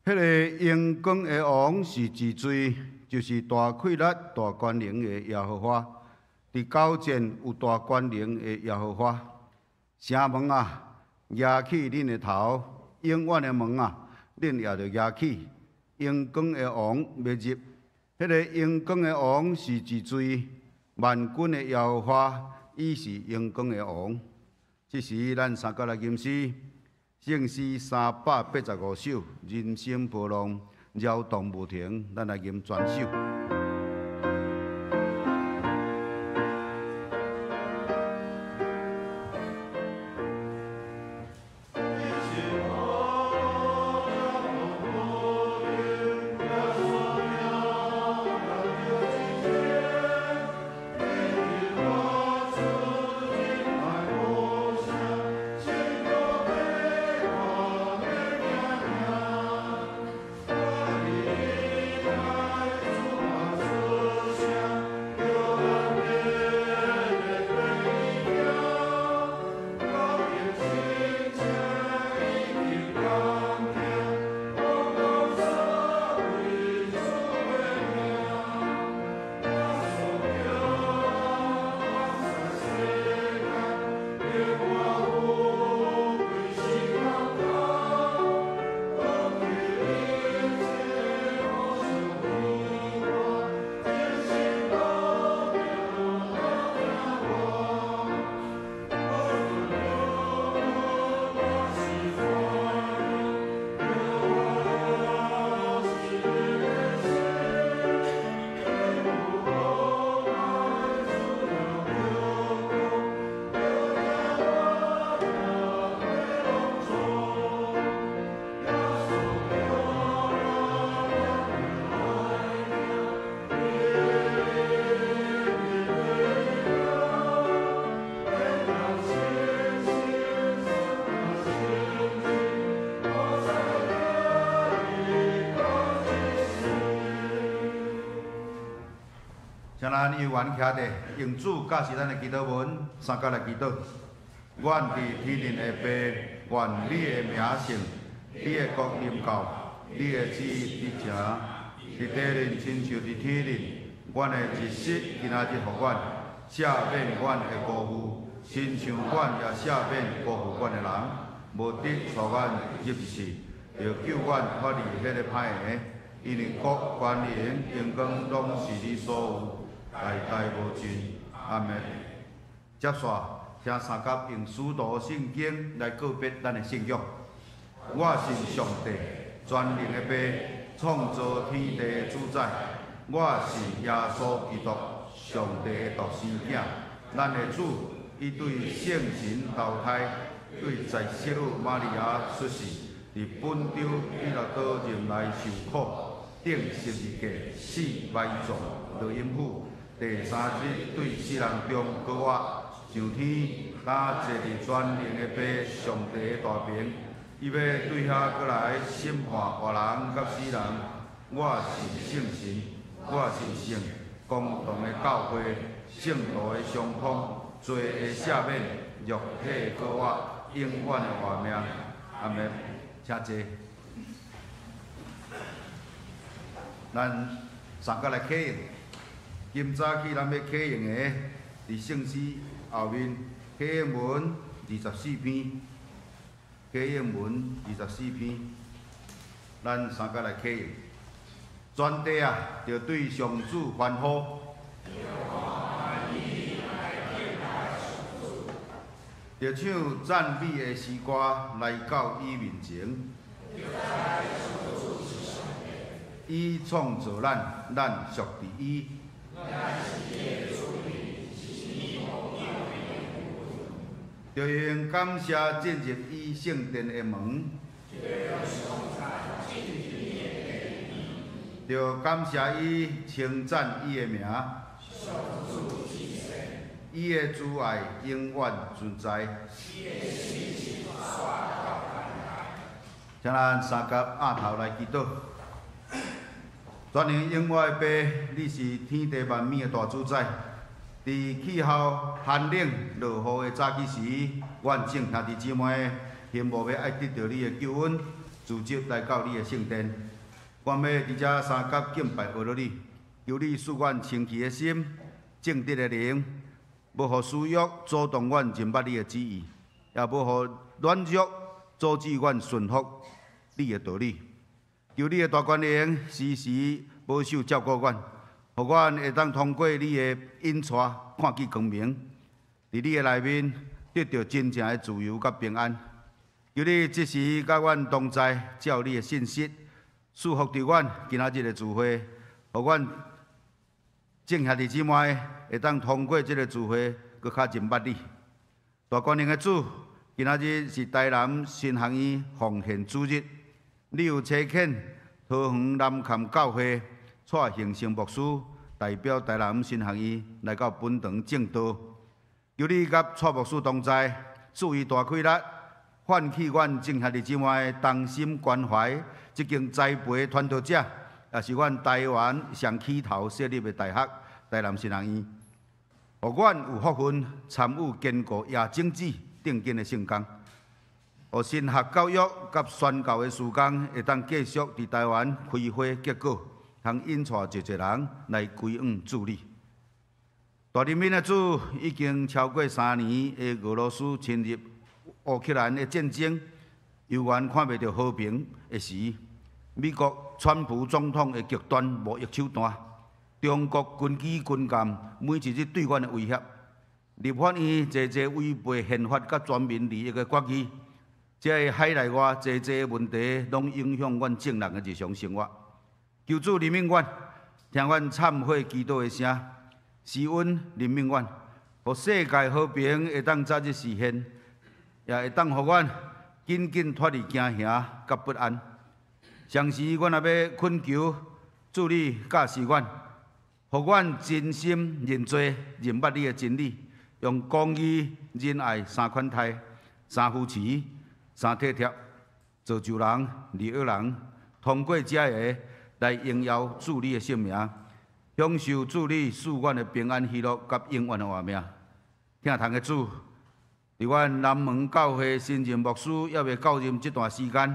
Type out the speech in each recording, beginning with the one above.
彼个榮光的王是治罪，就是大氣力、大權能的耶和華。佇交戰有大權能的耶和華。城門啊，舉起恁的頭；永遠的門啊，恁也著舉起。榮光的王欲入，彼个榮光的王是治罪，萬軍的耶和華，伊是榮光的王。這時，咱三角來吟詩。聖詩385首，人生波浪，擾動無停，咱來吟全首。請咱有緣徛佇，用主教示咱的祈禱文，三角來祈禱。願佇天頂的父，願你的名聖，你的國臨到，你的旨意佇成，佇地面親像佇天頂。阮的一食今仔日予阮，赦免阮的辜負，親像阮也赦免辜負阮的人。無得帶阮入試，著救阮脫離彼个歹的。因為國、權能、榮光攏是你所有，代代無盡。阿們。接紲，請三甲用使徒信經來告別咱的信仰。我信上帝，全能的父，創造天地的主宰。我信耶穌基督，上帝的獨生囝，咱的主，伊對聖神投胎，對在聖母瑪利亞出世，佇本丟彼拉多任內受苦，釘十字架，死埋葬，落陰府，第三日對死人中復活，上天，今坐佇全能的父上帝的大爿，伊欲對遐閣來審判活人佮死人。我信聖神，我信聖公同的教會，聖徒的相通，罪的赦免，肉體的復活，永遠的活命。阿們，請坐。咱三個來啟用。今早起咱欲啟用的，佇聖詩後面啟應文二十四篇，啟應文二十四篇，咱三個來啟用。全地啊，著對上主歡呼，著唱讚美的詩歌來到伊面前。伊創造咱，咱屬佇伊。著用感謝進入伊聖殿的門。著感謝伊，稱讚伊的名。伊的慈愛永遠存在。請咱三甲額頭來祈禱。全能永活的父，你是天地萬物的大主宰。佇氣候寒冷、落雨的早起時，阮眾兄弟姊妹羨慕欲愛得著你的救恩，聚集來到你的聖殿。阮欲佇遮三甲敬拜阿羅你，求你賜阮清氣的心、正直的靈，無予私欲阻擋阮認捌你的旨意，也無予軟弱阻止阮順服你的道理。求你的大權能時時保守照顧阮，予阮會當通過你的引帶，看見光明，佇你的內面得著真正的自由佮平安。求你這時佮阮同在，照你的信實賜福佇阮今仔日的聚會，予阮眾兄弟姊妹會當通過這个聚會，閣較認捌你。大權能的主，今仔日是台南神學院奉獻主日，你有差遣桃園南崁教會蔡興盛牧師代表台南神學院來到本堂證道，求你佮蔡牧師同在，賜伊大氣力，喚起阮眾兄弟姊妹同心關懷這間栽培傳道者，也是阮台灣上起頭設立的大學台南神學院，予阮有福分參與堅固耶種子奠根的聖工，予神學教育佮宣教的事工會當繼續佇台灣開花結果，通引帶濟濟人來歸向主你。大人民的主，已經超過3年的俄羅斯侵入烏克蘭的戰爭，猶原看袂著和平的時，美國川普總統的極端貿易手段，中國軍機軍艦每一日對阮的威脅，立法院濟濟違背憲法佮全民利益的決議，這个海內外濟濟問題，攏影響阮眾人的日常生活。求主憐憫阮，聽阮懺悔祈禱的聲，施恩憐憫阮，予世界和平會當早日實現，也會當予阮緊緊脫離驚嚇佮不安。同時，阮也欲懇求主你教示阮，予阮真心認罪，認捌你的真理，用公義、仁愛三款待、三扶持、三體貼，造就人、利益人，通過這个來榮耀主你的聖名，享受主你賜阮的平安喜樂佮永遠的活命。疼痛的主，佇阮南門教會新任牧師猶未到任這段時間，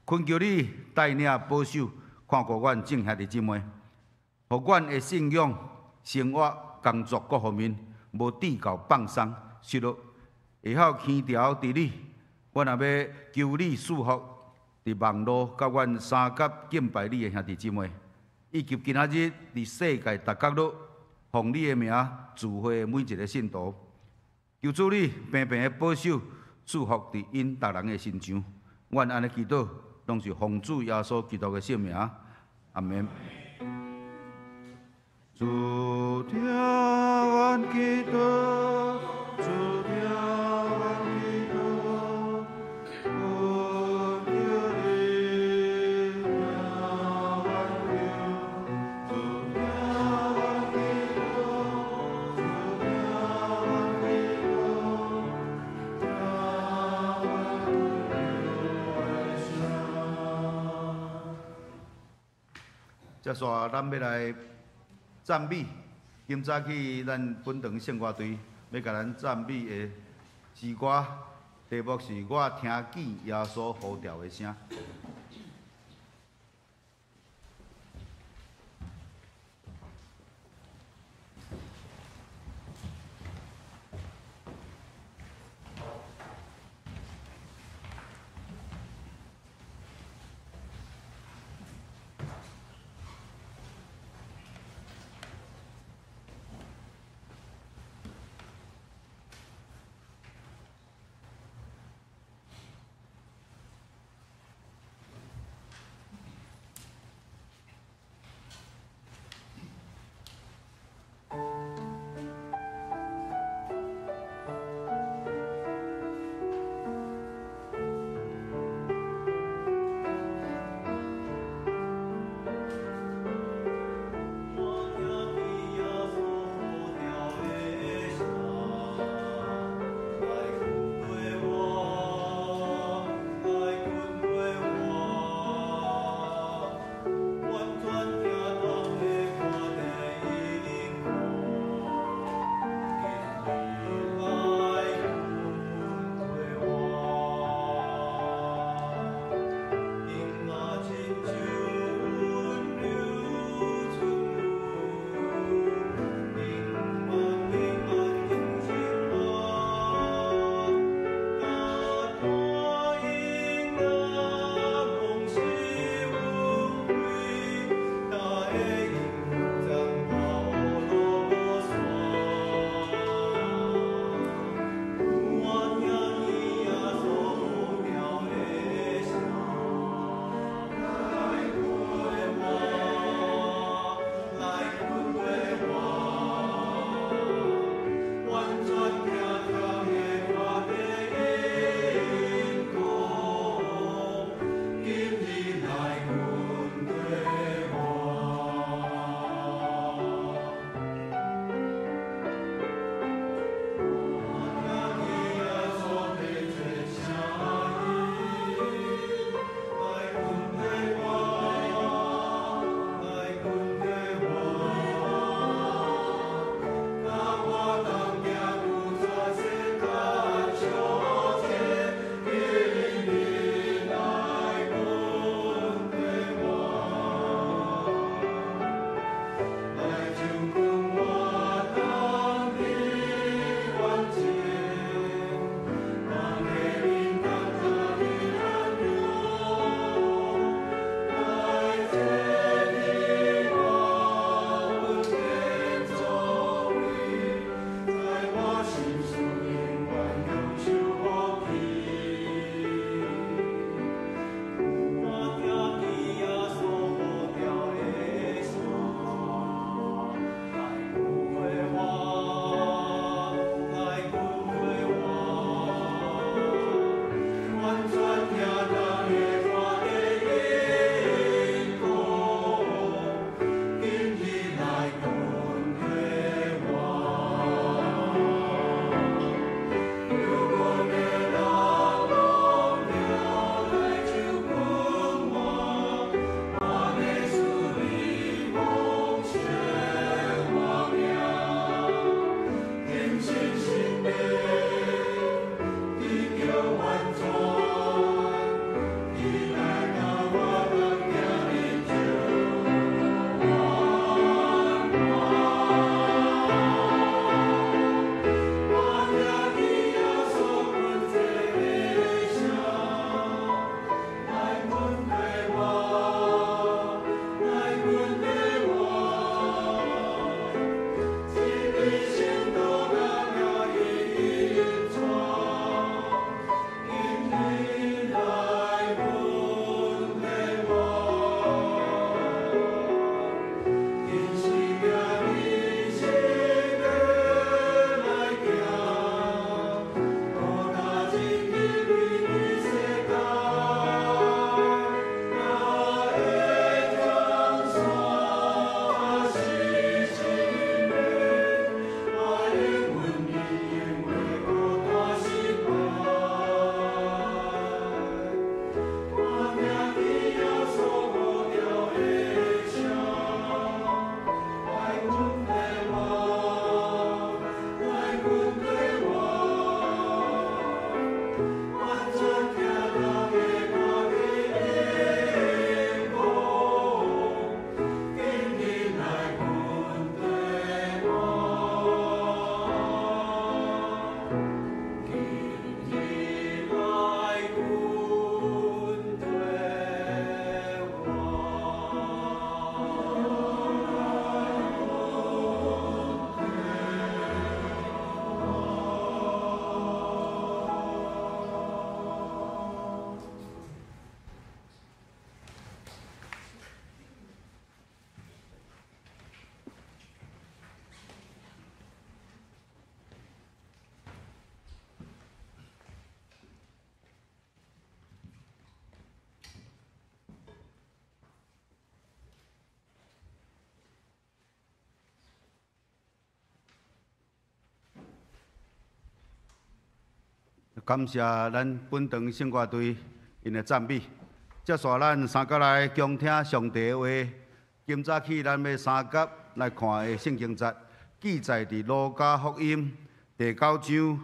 懇求你帶領保守，看顧阮眾兄弟姊妹，予阮的信仰、生活、工作各方面，無至到放鬆失落，會曉輕佻佇你。阮若欲求你賜福，佇網路佮阮相佮敬拜你的兄弟姊妹，以及今仔日佇世界逐角落奉你的名聚會的每一个信徒，求主你平平的保守賜福佇𪜶逐人的身上。阮按呢祈禱，攏是奉主耶穌基督的聖名，阿們。主聽阮祈禱，主聽阮祈禱，懇求你聽阮求。主聽阮祈禱，主聽阮祈禱，聽阮懇求的聲。接紲咱欲來讚美，今早起咱本堂聖歌隊欲共咱讚美的詩歌，題目是我聽見耶穌呼召的聲。感謝咱本堂聖歌隊𪜶的讚美。接紲咱三甲來恭聽上帝的話。今早起咱欲相佮來看的聖經節，記載佇路加福音第九章，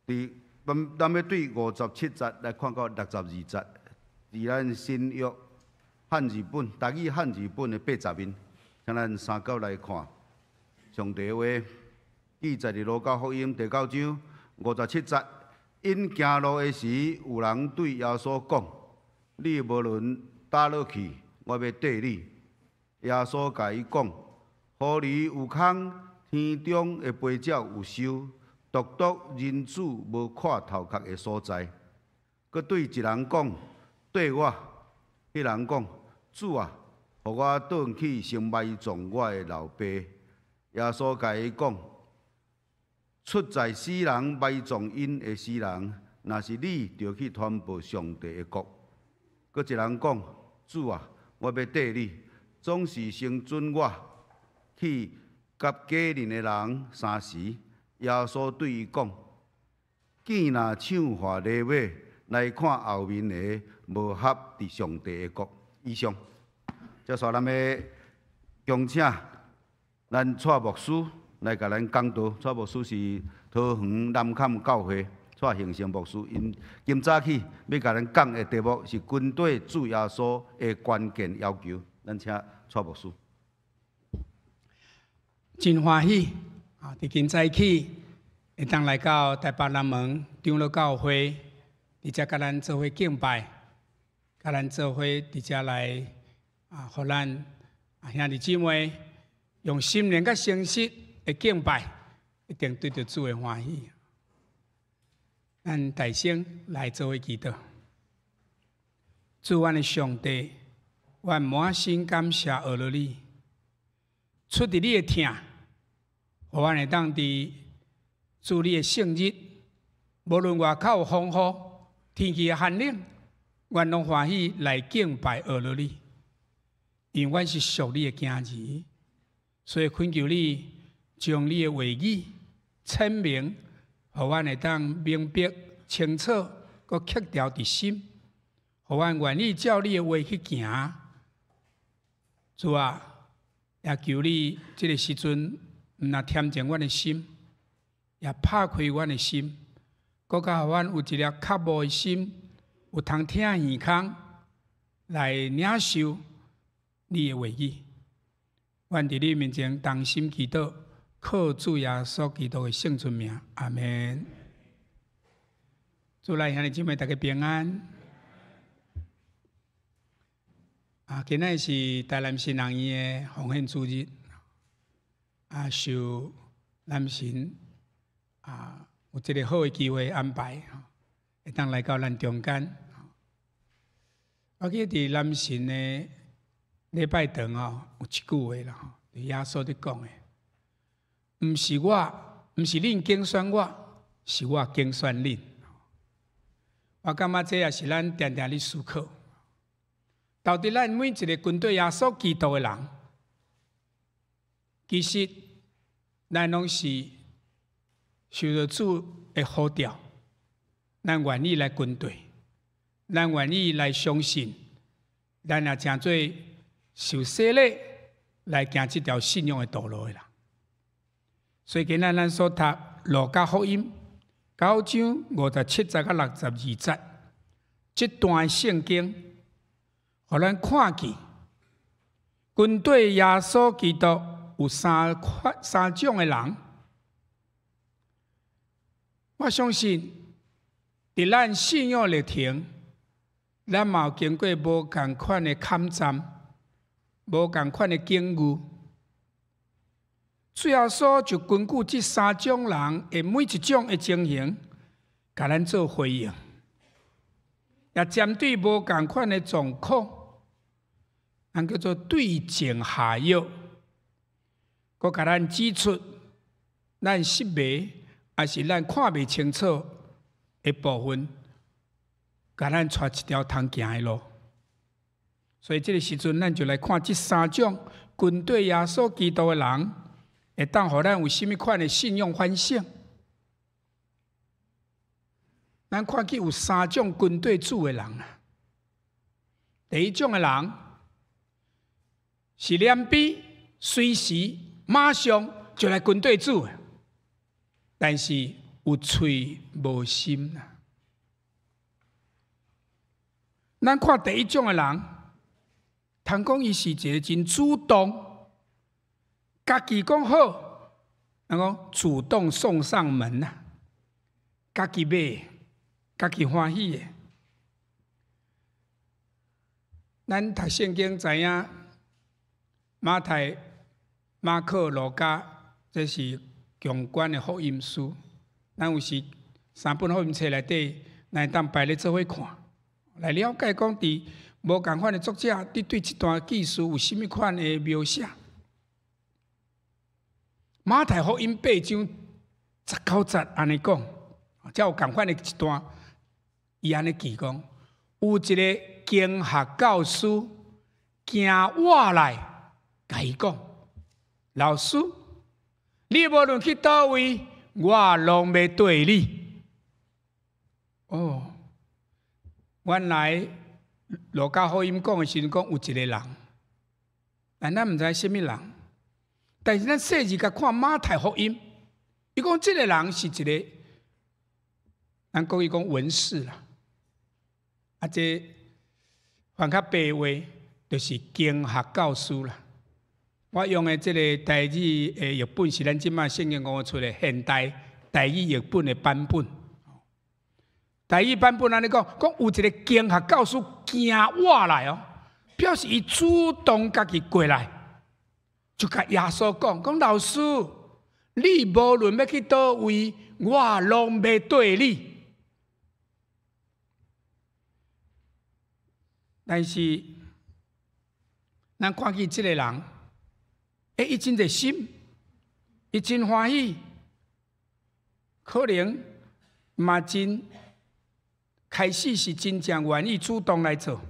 佇咱咱欲對57節來看到62節，佇咱新約漢字本、台語漢字本的80面，請咱相佮來看上帝的話，記載佇路加福音第九章五十七節。𪜶行路的時，有人對耶穌講：你無論佗落去，我欲綴你。耶穌共伊講：狐狸有空，天中的飛鳥有巢，獨獨人子無倚頭殼的所在。閣對一人講：綴我。彼人講：主啊，予我轉去先埋葬我的老爸。耶穌共伊講：出在死人埋葬𪜶的死人，若是你，著去傳報上帝的國。閣一人講：主啊，我欲綴你，總是先準我去佮家裡的人三時。耶穌對伊講：見若搶換驢馬來看後面的，無合佇上帝的國。以上，接紲咱欲恭請咱蔡牧師來共咱講道。蔡牧師是桃園南崁教會蔡興盛牧師，𪜶今早起欲共咱講的題目是跟綴主耶穌的關鍵要求。咱請蔡牧師。真歡喜啊！佇今早起會當來到台北南門長老教會，佇遮佮咱做伙敬拜，佮咱做伙佇遮來啊，予咱啊兄弟姊妹用心靈佮誠實的敬拜，一定得著主的歡喜。咱大聲來做伙祈禱，主阮的上帝，阮滿心感謝阿羅你，出佇你的疼，予阮會當佇主你的聖日，無論外口有風雨，天氣的寒冷，阮攏歡喜來敬拜阿羅你，因為阮是屬你的囝兒，所以懇求你將你的話語顯明，予阮會當明白清楚，閣刻牢佇心，予阮願意照你的話去行。主啊，也求你這个時陣，毋但恬靜阮的心，也拍開阮的心，閣較予阮有一粒渴慕的心，有通聽耳孔來領受你的話語。阮佇你面前同心祈禱，靠主耶穌基督的聖尊名，阿門。主內兄弟姊妹，大家平安。啊，今仔日是台南神學院的奉獻主日，啊，受南神啊有這个好的機會安排，會當來到咱中間。我記得佇南神的禮拜堂哦，有一句話啦，吼，耶穌佇講的，毋是我，毋是恁揀選我，是我揀選恁。我感覺這也是咱定定咧思考。到底咱每一个跟綴耶穌基督的人，其實咱攏是受著主的呼召，咱願意來跟綴，咱願意來相信，咱也成做受洗禮來行這條信仰的道路的人。所以今仔咱所讀路加福音九章五十七節到62節這段聖經，予咱看見跟綴耶穌基督有三款三種的人。我相信，佇咱信仰歷程，咱嘛有經過無仝款的坎站，無仝款的境遇。主耶穌就根據這三種人的每一種的情形，共咱做回應，也針對無仝款的狀況，咱叫做對症下藥，閣共咱指出咱失迷，抑是咱看袂清楚的部分，共咱帶一條通行的路。所以這个時陣，咱就來看這三種跟綴耶穌基督的人，會當予咱有啥物款的信仰反省。咱看見有三種跟綴主的人啊。第一種的人是兩邊隨時馬上就來跟綴主的，但是有喙無心啊。咱看第一種的人，通講伊是一个真主動，家己講好，人講主動送上門啊，家己買，家己歡喜的。咱讀聖經知影，馬太、馬可、路加，這是共款的福音書。咱有時三本福音冊內底，咱會當排咧做伙看，來了解講佇無仝款的作者，佇對這段記事有啥物款的描寫。馬太福音8章19節按呢講，才有仝款的一段，伊按呢記講，有一个經學教師行倚來，共伊講：老師，你無論去佗位，我攏欲綴你。哦，原來路加福音講的時陣講有一个人，但咱毋知啥物人。但是咱細緻共看馬太福音，伊講這个人是一个，咱國語講文士啦，啊，這翻較白話就是經學教師啦。我用的這个台語的譯本是咱這擺聖經公會出的現代台語譯本的版本。台語版本按呢講，講有一个經學教師行倚來哦，表示伊主動家己過來，就共耶穌講，講老師，你無論欲去佗位，我攏欲綴你。但是，咱看見這个人，欸，伊真熱心，伊真歡喜，可能嘛真開始是真正願意主動來做。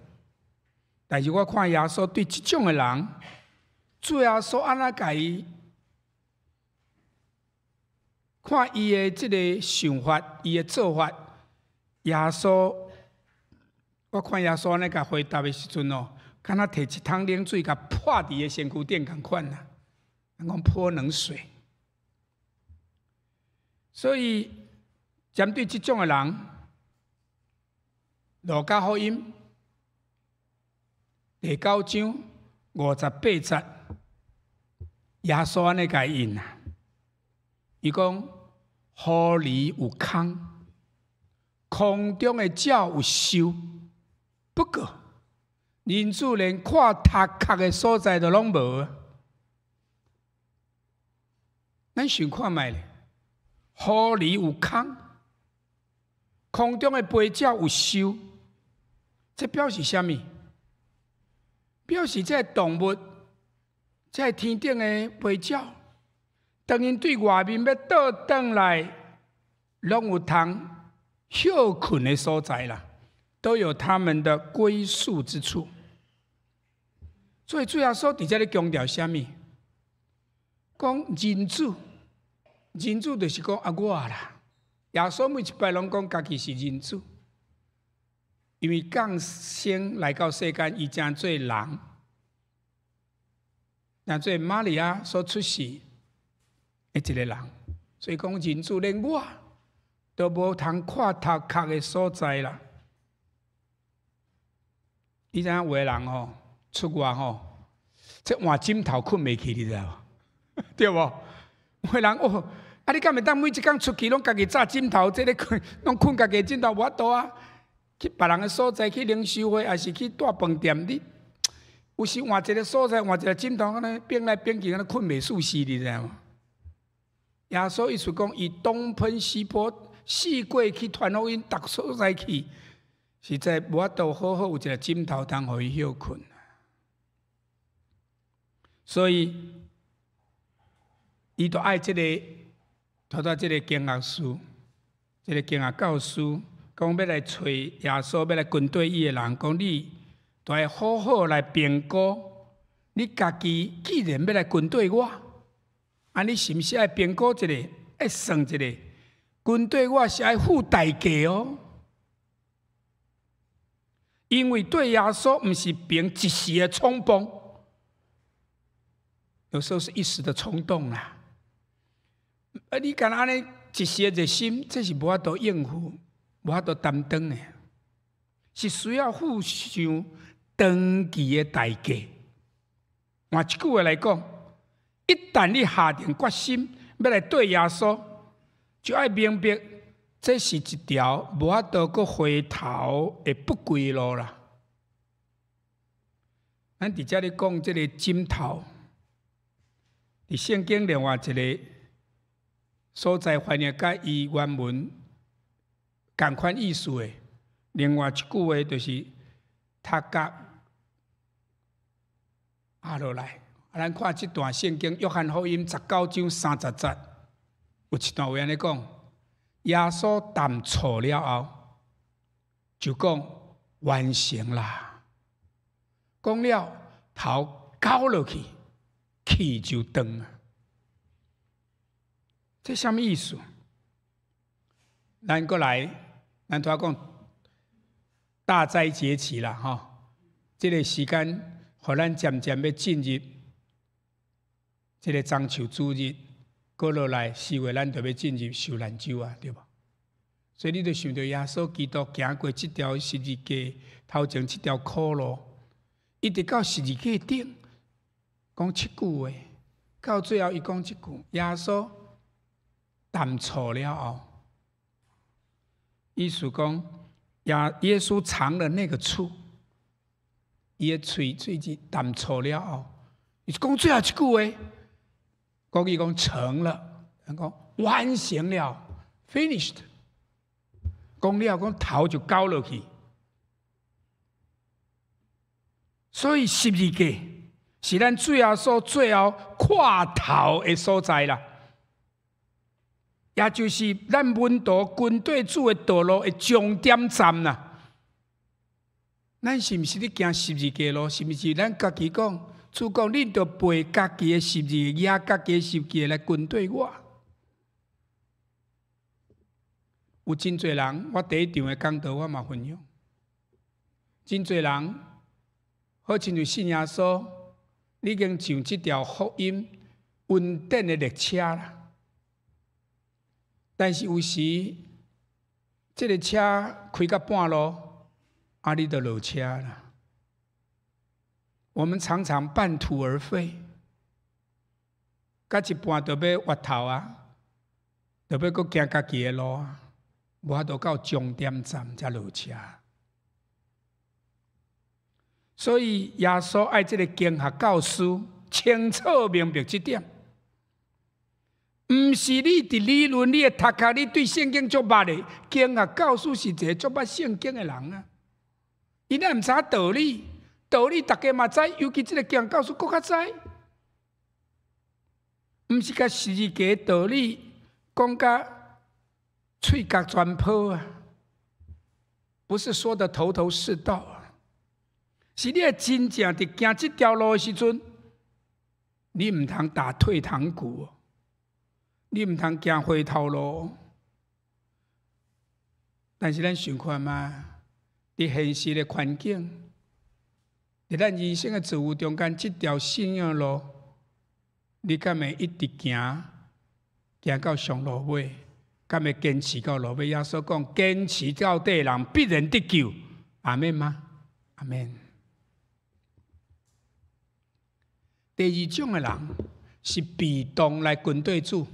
但是我看耶穌對這種的人，主耶穌按怎共伊看伊的這个想法，伊的做法，耶穌，我看耶穌按呢共回答的時陣哦，敢若提一桶冷水共潑佇伊的身軀頂仝款啦，人講潑冷水。所以針對這種的人，路加福音第9章58節，耶穌按呢共應啊，伊講：狐狸有空，空中的鳥有巢，不過人子連倚頭殼的所在都攏無。咱想看覓咧？狐狸有空，空中的飛鳥有巢，這表示啥物？表示這个動物，這个天頂的飛鳥，當𪜶對外面欲倒轉來，攏有通歇睏的所在啦，都有他們的歸宿之處。所以主耶穌佇這裡強調啥物？講人子，人子就是講啊我啦。耶穌每一擺攏講家己是人子，因為降生來到世間，伊成做人，成做瑪利亞所出世的一个人，所以講人子連我都無通倚頭殼的所在啦。你知影有的人吼出外吼，這換枕頭睏袂去，你知無？對無？有的人哦，啊你敢會當每一工出去攏家己紮枕頭，這个睏攏睏家己枕頭無法度啊？去別人的所在去靈修會，抑是去蹛飯店，你有時換一个所在，換一个枕頭，按呢變來變去，按呢睏袂舒適，你知無？耶穌意思講，伊東奔西跑，四界去傳福音，逐所在去，實在無法度好好有一个枕頭通予伊歇睏。所以，伊就愛這个，拄拄這个經學師，這个經學教師，講欲來揣耶穌，欲來跟綴伊的人，講你都愛好好來評估，你家己既然欲來跟綴我，啊，你是毋是愛評估一下，愛算一下，跟綴我是愛付代價哦。因為綴耶穌毋是憑一時的衝動，有時候是一時的衝動啦。啊，你敢若按呢一時的熱心，這是無法度應付，無法度擔當的，是需要付上長期的代價。換一句話來講，一旦你下定決心欲來綴耶穌，就愛明白，這是一條無法度閣回頭的不歸路啦。咱佇遮咧講這个枕頭，佇聖經另外一个所在翻譯佮伊原文仝款意思的，另外一句話就是頭殼壓落來。啊，咱看這段聖經，約翰福音19章30節，有一段話按呢講：耶穌談醋了後，就講完成啦。講了頭交落去，氣就斷啊。這啥物意思？咱閣來，咱拄仔講大齋節期啦，吼，這个時間，予咱漸漸欲進入這个棕樹主日，閣落來4月，咱就欲進入受難週啊，對無？所以你就想著耶穌基督行過這條十字架頭前這條苦路，一直到十字架頂，講七句話，到最後伊講這句：耶穌談醋了後，意思講耶穌嘗了那個醋，伊的喙齒談醋了後，伊講最後一句話，國語講成了，人講完成了，finished。講了講頭就交落去，所以十字架是咱主耶穌最後跨頭的所在啦，也就是咱門徒跟綴主的道路的終點站啦。咱是毋是咧行十字架路？是毋是咱家己講？主講，恁著背家己的十字架，舉家己的十字架來跟綴我。有真濟人，我第一場的講道我嘛分享。真濟人，好親像信耶穌，你已經上這條福音恩典的列車啦。但是有時，這个車開到半路，啊，你就落車啦。我們常常半途而廢，到一半就欲越頭啊，就欲閣行家己的路啊，無法度到終點站才落車。所以耶穌愛這个經學教師清楚明白這點，毋是你佇理論、你的讀冊、你對聖經足捌的，經學教師是一个足捌聖經的人啊，伊若毋知道理。道理大家嘛知，尤其這个經學教師閣較知，毋是共十字架道理講甲喙角全泡啊，不是說得頭頭是道啊，是你真正佇行這條路的時陣，你毋通打退堂鼓，你毋通行回頭路。但是咱想看覓，佇現實的環境，佇咱人生的自由中間，這條信仰路，你敢會一直行，行到上路尾？敢會堅持到路尾？耶穌講：堅持到底人必然得救。阿們嗎？阿們。第二種的人是被動來跟綴主，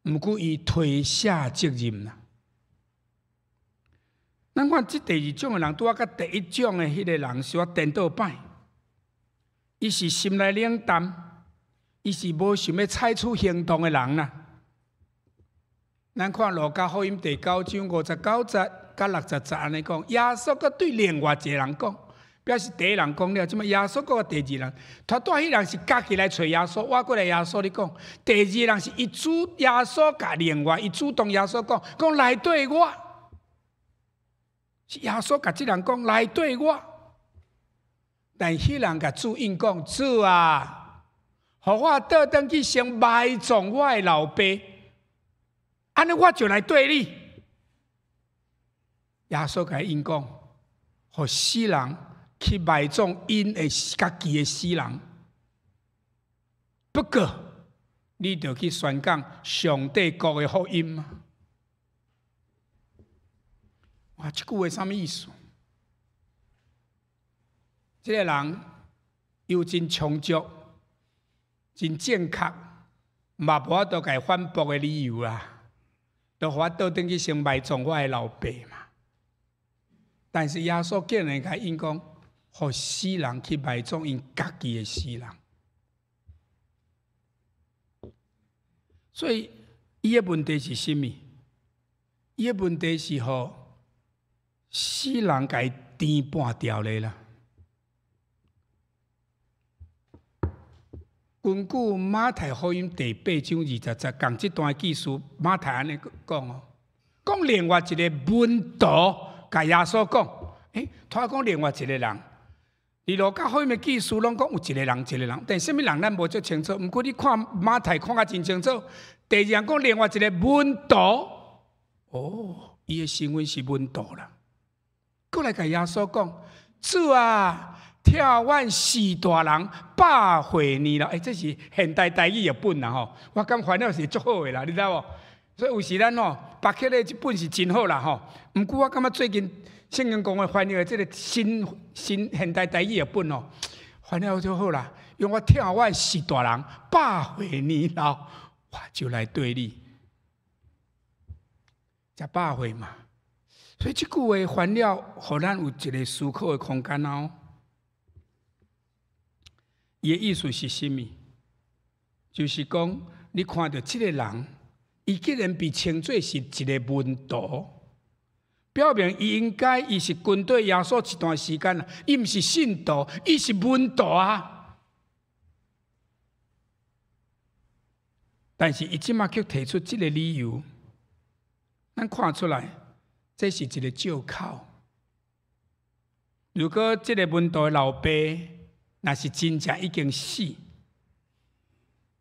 毋過伊推卸責任啦。咱看這第二種的人，拄仔佮第一種的彼个人是顛倒擺。伊是心內冷淡，伊是無想欲採取行動的人啦。咱看路加福音第九章59節佮60節按呢講，耶穌閣對另外一个人講，表示第一人講了，這擺耶穌閣第二人，頭拄仔彼人是家己來揣耶穌，倚過來耶穌咧講，第二个人是伊主耶穌共另外，伊主動耶穌講，講來綴我。是耶穌共這人講來綴我，但彼人共主應講，主啊，予我倒轉去先埋葬我的老爸，按呢我就來綴你。耶穌共伊應講，予死人去埋葬𪜶的家己的死人。不過，你著去宣講上帝國的福音啊！哇，這句話啥物意思？這个人又真充足，真正確，嘛無法度共伊反駁的理由啦，就予我倒轉去先埋葬我的老爸嘛。但是耶穌竟然共𪜶講，予死人去埋葬𪜶家己的死人。所以，伊的問題是啥物？伊的問題是予死人共伊顛半掉咧啦。根據馬太福音第八章二十節，仝這段記事，馬太按呢講哦，講另外一個門徒共耶穌講，欸，他講另外一個人，佇路加福音的記事攏講有一個人一個人，但啥物人咱無足清楚。毋過你看馬太看甲真清楚，第二樣講另外一個門徒，哦，伊的身份是門徒啦。閣來共耶穌講，主啊，疼阮序大人百歲年老，欸，這是現代台語譯本啦吼，我感覺翻了是足好的啦，你知無？所以有時咱吼，別克的這本是真好啦吼。毋過我感覺最近聖經公會翻譯的這個新新現代台語譯本哦，翻了就好啦。用我疼我的序大人百歲年老，我就來對你，食百歲嘛。所以這句話翻了，予咱有一個思考的空間哦。伊的意思是啥物？就是講，你看著這個人，伊既然被稱做是一個門徒，表明伊應該伊是跟綴耶穌一段時間啦。伊毋是信徒，伊是門徒啊。但是伊這馬卻提出這個理由，咱看出來，這是一個借口。如果這個門徒的老爸若是真正已經死，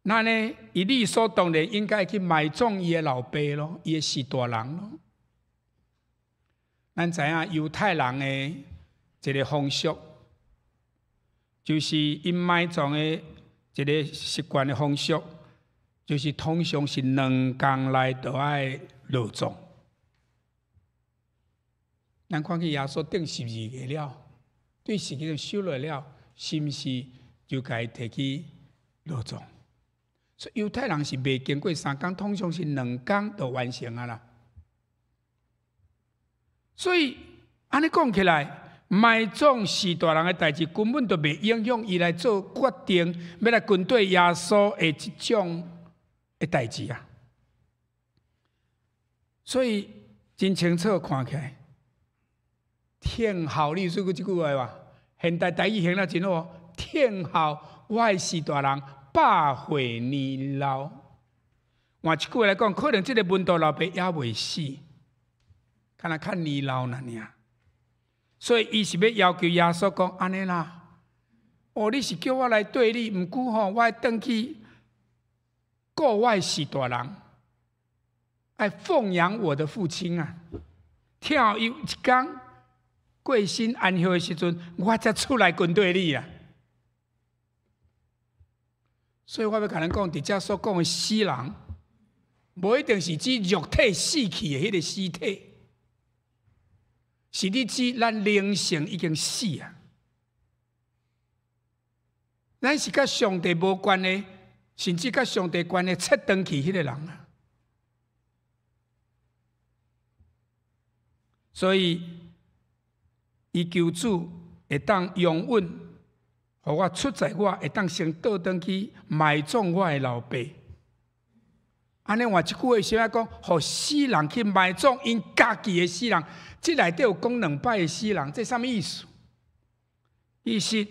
那呢，伊理所當然應該去埋葬伊的老爸咯，伊的序大人咯。咱知影猶太人的一個風俗，就是𪜶埋葬的一個習慣的風俗，就是通常是兩工內就愛落葬。咱看見耶穌釘十字架了，對十字架收落了，是毋是就共伊提去落葬？所以猶太人是袂經過三工，通常是兩工就完成啊啦。所以按呢講起來，埋葬序大人的代誌根本就袂影響伊來做決定，欲來跟綴耶穌的這種的代誌啊。所以真清楚看起來，聽候你說過這句話無？現代台語譯了真好，聽候我的序大人百歲年老。換一句話來講，可能這個門徒老爸猶未死，敢若較年老爾爾。所以伊是欲要求耶穌講按呢啦，哦，你是叫我來綴你，毋過吼，我愛轉去顧我的序大人，愛奉養我的父親啊。聽候伊一工過身安息的時陣，我才出來跟綴你啊。所以我欲共恁講，佇遮所講的死人，無一定是指肉體死去的彼個屍體，是咧指咱靈性已經死啊。咱是佮上帝無關係，甚至佮上帝關係切斷去彼個人啊。所以，伊求主會當容允，予我出在我會當先倒轉去埋葬我的老爸。按呢換一句話是按怎講，予死人去埋葬𪜶家己的死人，這內底有講兩擺的死人，這啥物意思？其實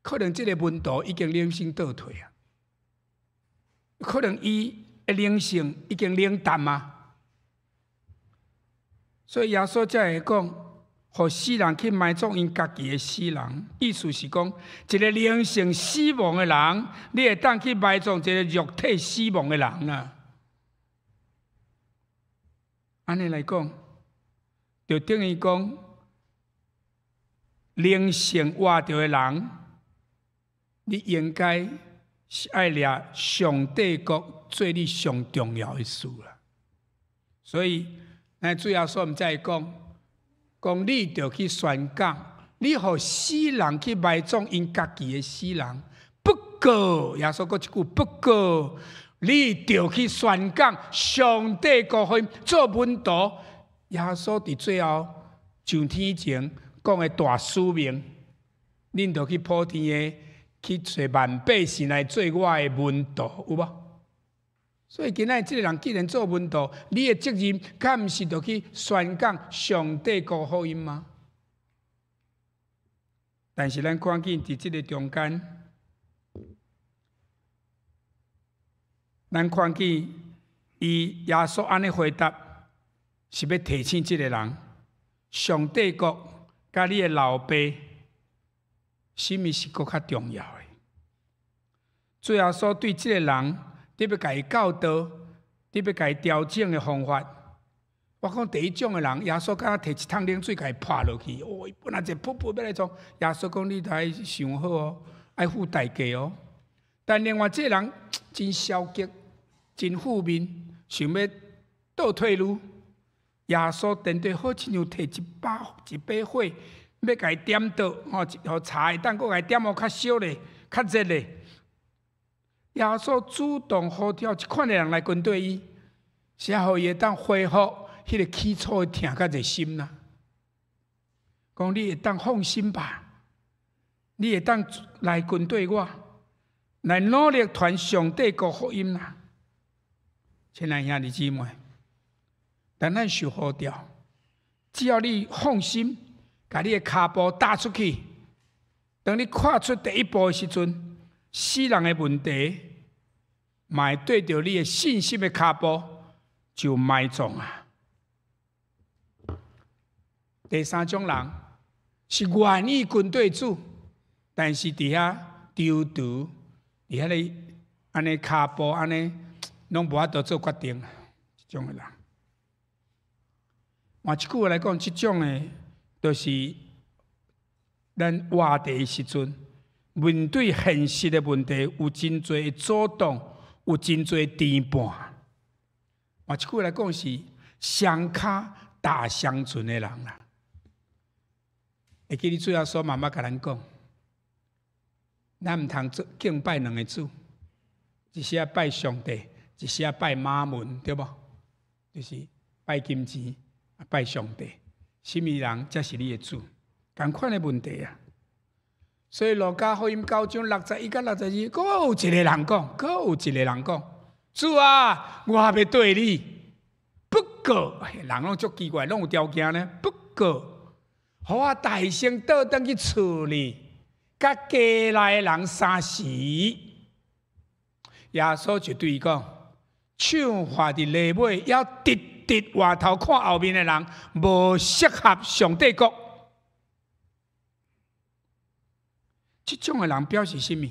可能這個門徒已經靈性倒退啊，可能伊的靈性已經冷淡啊，所以耶穌才會講，予死人去埋葬𪜶家己的死人，意思是講，一個靈性死亡的人，你會當去埋葬一個肉體死亡的人啊。按呢來講，就等於講，靈性活著的人，你應該是愛掠上帝國做你上重要的事啦。所以，咱主耶穌毋才會講，講你著去宣講，你予死人去埋葬𪜶家己的死人。不過，耶穌閣一句，不過你著去宣講上帝國福音做門徒。耶穌佇最後上天前講的大使命，恁著去普天的去揣萬百姓來做我的門徒，有無？所以今仔日這个人既然做門徒，你的責任敢毋是著去宣講上帝國福音嗎？但是咱看見佇這个中間，咱看見伊耶穌按呢回答，是欲提醒這个人，上帝國佮你的老爸，啥物是閣較重要的？主耶穌對這个人，特別共伊教導，特別共伊調整的方法。我講第一種的人，耶穌敢若提一桶冷水共伊潑落去，哦，伊本來一噗噗欲來創，耶穌講你著愛想好哦，愛付代價哦。但另外這个人真消極，真負面，想欲倒退嚕。耶穌顛倒好親像提一把一把火，欲共伊點著，吼，予柴會當閣共伊點予較燒咧，較熱咧。耶穌主動呼召這款的人來跟綴伊，是予伊會當恢復彼个起初的疼佮熱心啦。講你會當放心吧，你會當來跟綴我，來努力傳上帝國福音啦。親愛兄弟姊妹，當咱受呼召，只要你放心，共你的跤步踏出去，當你跨出第一步的時陣，死人的問題，嘛會對著你的信心的跤步就埋葬啊。第三種人是願意跟綴主，但是佇遐躊躇，佇遐咧按呢跤步按呢，攏無法度做決定，這種的人。換一句話來講，這種的，就是咱活佇的時陣，面對現實的問題，有真濟的阻擋，有真濟牽絆。換一句話來講，是雙跤踏雙船的人啦。會記得主耶穌嘛捌共咱講，咱毋通做敬拜兩个主，一時仔拜上帝，一時仔拜瑪門，對無？就是拜金錢，拜上帝，啥物人才是你的主？仝款的問題啊！所以路加福音9章61佮62，閣有一个人講，閣有一个人講，主啊，我欲綴你。不過，人攏足奇怪，攏有條件呢。不過，予我代先倒轉去厝裡，佮家內的人相辭。耶穌就對伊講：手挽佇犁尾，猶直直回頭看後面的人，無適合上帝國。這種的人表示啥物？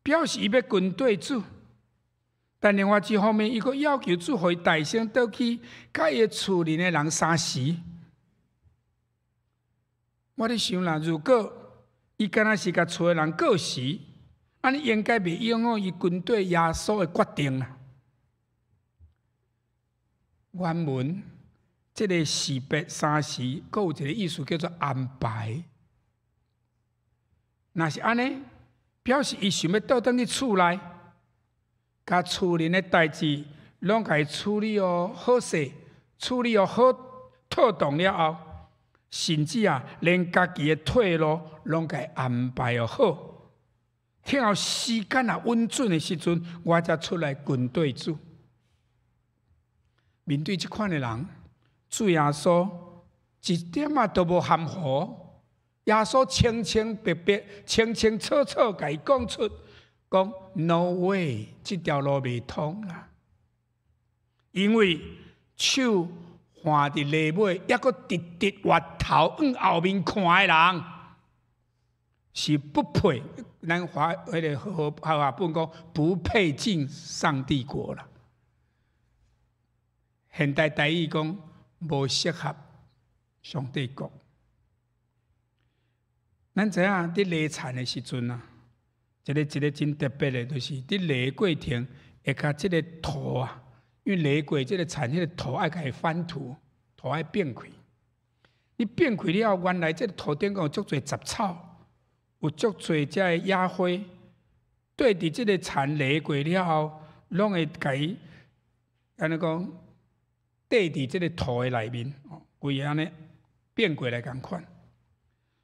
表示伊欲跟綴主，但另外一方面，伊閣要求主予伊代先倒去，佮伊厝裡的人相辭。我咧想啦，如果伊敢若是共厝的人告辭，按呢應該袂影響伊跟綴耶穌的決定啦。原文這个辭別相辭，閣有一个意思叫做安排。若是按呢，表示伊想欲倒轉去厝內，共厝裡的代誌攏共伊處理予好勢，處理予好妥當了後，甚至啊，連家己的退路攏共伊安排予好。聽候時間若穩準的時陣，我才出來跟綴主。面對這款的人，主耶穌一點仔都無含糊。耶穌清清白白、清清楚楚，共伊講出，講 No way，這條路袂通啦。因為手挽佇犁尾，猶閣直直回頭向後面看的人，是不配。咱華彼个和合本講不配進上帝國啦。現代台語講無適合上帝國。咱知影佇犁田的時陣啊，一个一个真特別的，就是佇犁過程會共這个土啊，因為犁過這个田，彼个土愛共伊翻土，土愛變開。你變開了後，原來這个土頂頂有足濟雜草，有足濟這个野花，對佇這个田犁過了後，攏會共伊按呢講，綴佇這个土的內面，規个按呢變過來仝款。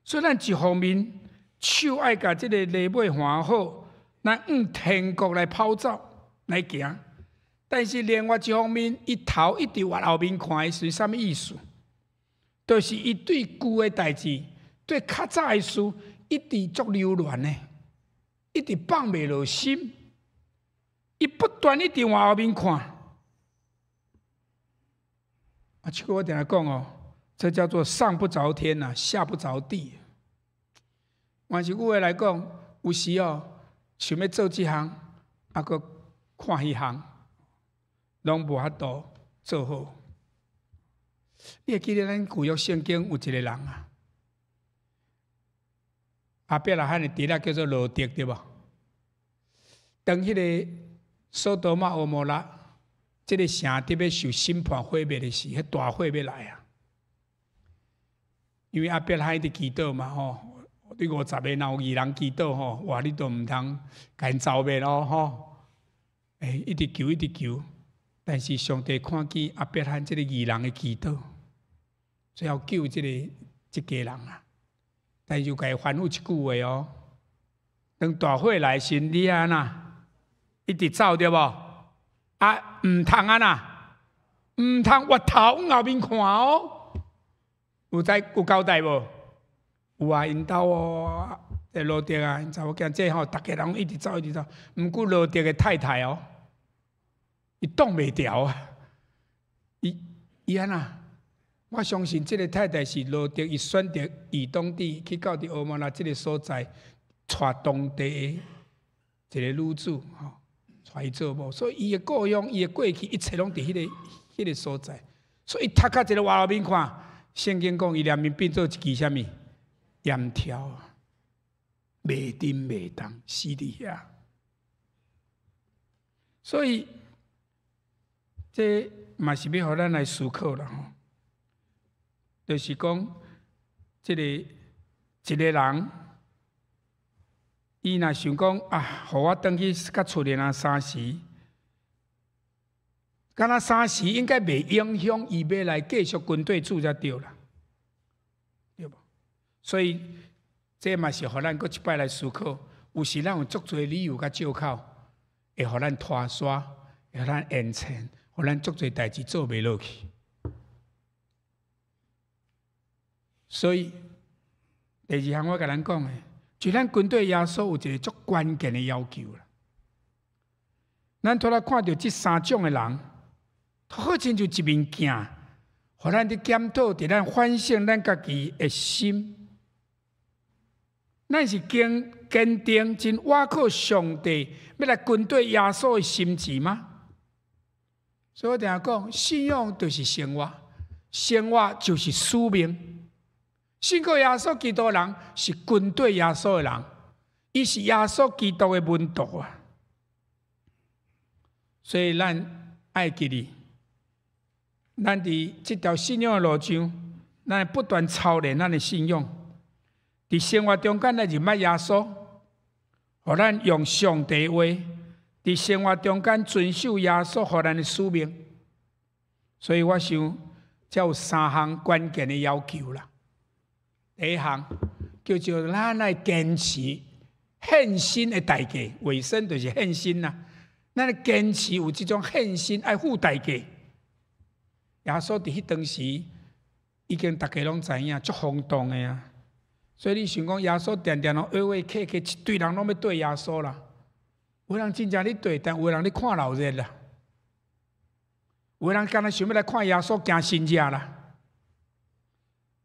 所以咱一方面手愛共這个犁尾換好，咱向天國來跑走來行。但是另外一方面，伊頭一直往後面看，是啥物意思？就是伊對舊的代誌，對較早的事，一直足留戀的，一直放袂落心。伊不斷一直往後面看。啊，這個我定定講哦，這叫做上不著天吶，下不著地。換一句話來講，有時哦，想欲做這項，啊，閣看彼項，攏無法度做好。你會記得咱舊約聖經有一個人啊，亞伯拉罕的侄仔叫做羅得，對無？當彼个索多瑪、蛾摩拉這个城佇欲受審判毀滅的時，彼大火欲來啊！因為亞伯拉罕佇祈禱嘛，吼，你50個若有義人祈禱吼，哇，你都毋通共𪜶剿滅咯，吼！欸，一直求，一直求，但是上帝看見亞伯拉罕這个義人的祈禱，最後救這个這家人啊！但是就共伊吩咐一句話哦，當大火來時，你按怎一直走對無？啊，毋通按怎，毋通回頭往後面看哦。有在有交代無？有啊，𪜶兜哦，這羅得啊，𪜶查某囝這吼，逐家人一直走，一直走。毋過羅得的太太哦，伊擋袂牢啊！伊伊按怎？我相信這个太太是羅得，伊選擇以東地去到佇蛾摩拉這个所在，娶當地的一个女子吼，娶伊做某，所以伊的故鄉、伊的過去，一切攏佇彼个所在。所以伊頭殼一个往後面看，聖經講伊臉面變做一支啥物？煙條，袂振袂動，死佇遐。所以這嘛是欲予咱來思考啦吼。就是講，這个一个人，伊若想講啊，予我轉去佮厝裡若三時，敢若三時應該袂影響伊欲來繼續跟綴主才對啦，對無？所以這嘛是予咱閣一擺來思考，有時咱有足濟理由佮借口，會予咱拖沙，會予咱延遲，予咱足濟代誌做袂落去。所以第二項我共咱講的，就咱跟綴耶穌有一个足關鍵的要求啦。咱拄來看著這三種的人，好親像一面鏡，予咱佇檢討，佇咱反省咱家己的心。咱是堅堅定、真倚靠上帝，欲來跟綴耶穌的心志嗎？所以我定定講，信仰就是生活，生活就是使命。信靠耶穌基督的人是跟綴耶穌的人，伊是耶穌基督的門徒啊。所以咱愛記得，咱佇這條信仰的路上，咱不斷操練咱的信仰，佇生活中間來認捌耶穌，予咱用上帝話，佇生活中間遵守耶穌予咱的使命。所以我想，這有三項關鍵的要求啦。第一項叫做咱愛堅持獻身的代價，委身就是獻身啦。咱愛堅持有這種獻身，愛付代價。耶穌佇彼當時已經逐家攏知影，足轟動的啊。所以你想講耶穌定定攏約約客客，一堆人攏欲綴耶穌啦。有人真正咧綴，但有人咧看鬧熱啦。有人敢若想欲來看耶穌行神跡啦。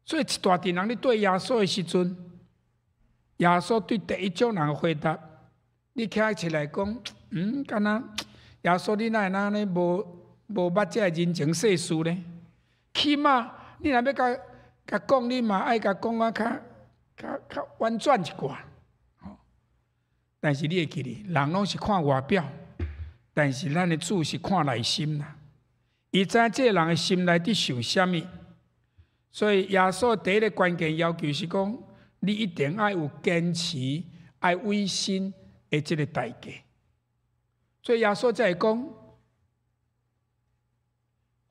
所以一大陣人咧綴耶穌的時陣，耶穌對第一種人的回答，你聽起來講，敢若耶穌你哪會按呢無無捌這个人情世事呢？起碼你若欲共共講，你嘛愛共講啊較較較婉轉一寡。但是你會記得，人攏是看外表，但是咱的主是看內心啦。伊知影這个人的心內佇想啥物，所以耶穌第一个關鍵要求是講，你一定愛有堅持、愛委身的這个代價。所以耶穌才會講，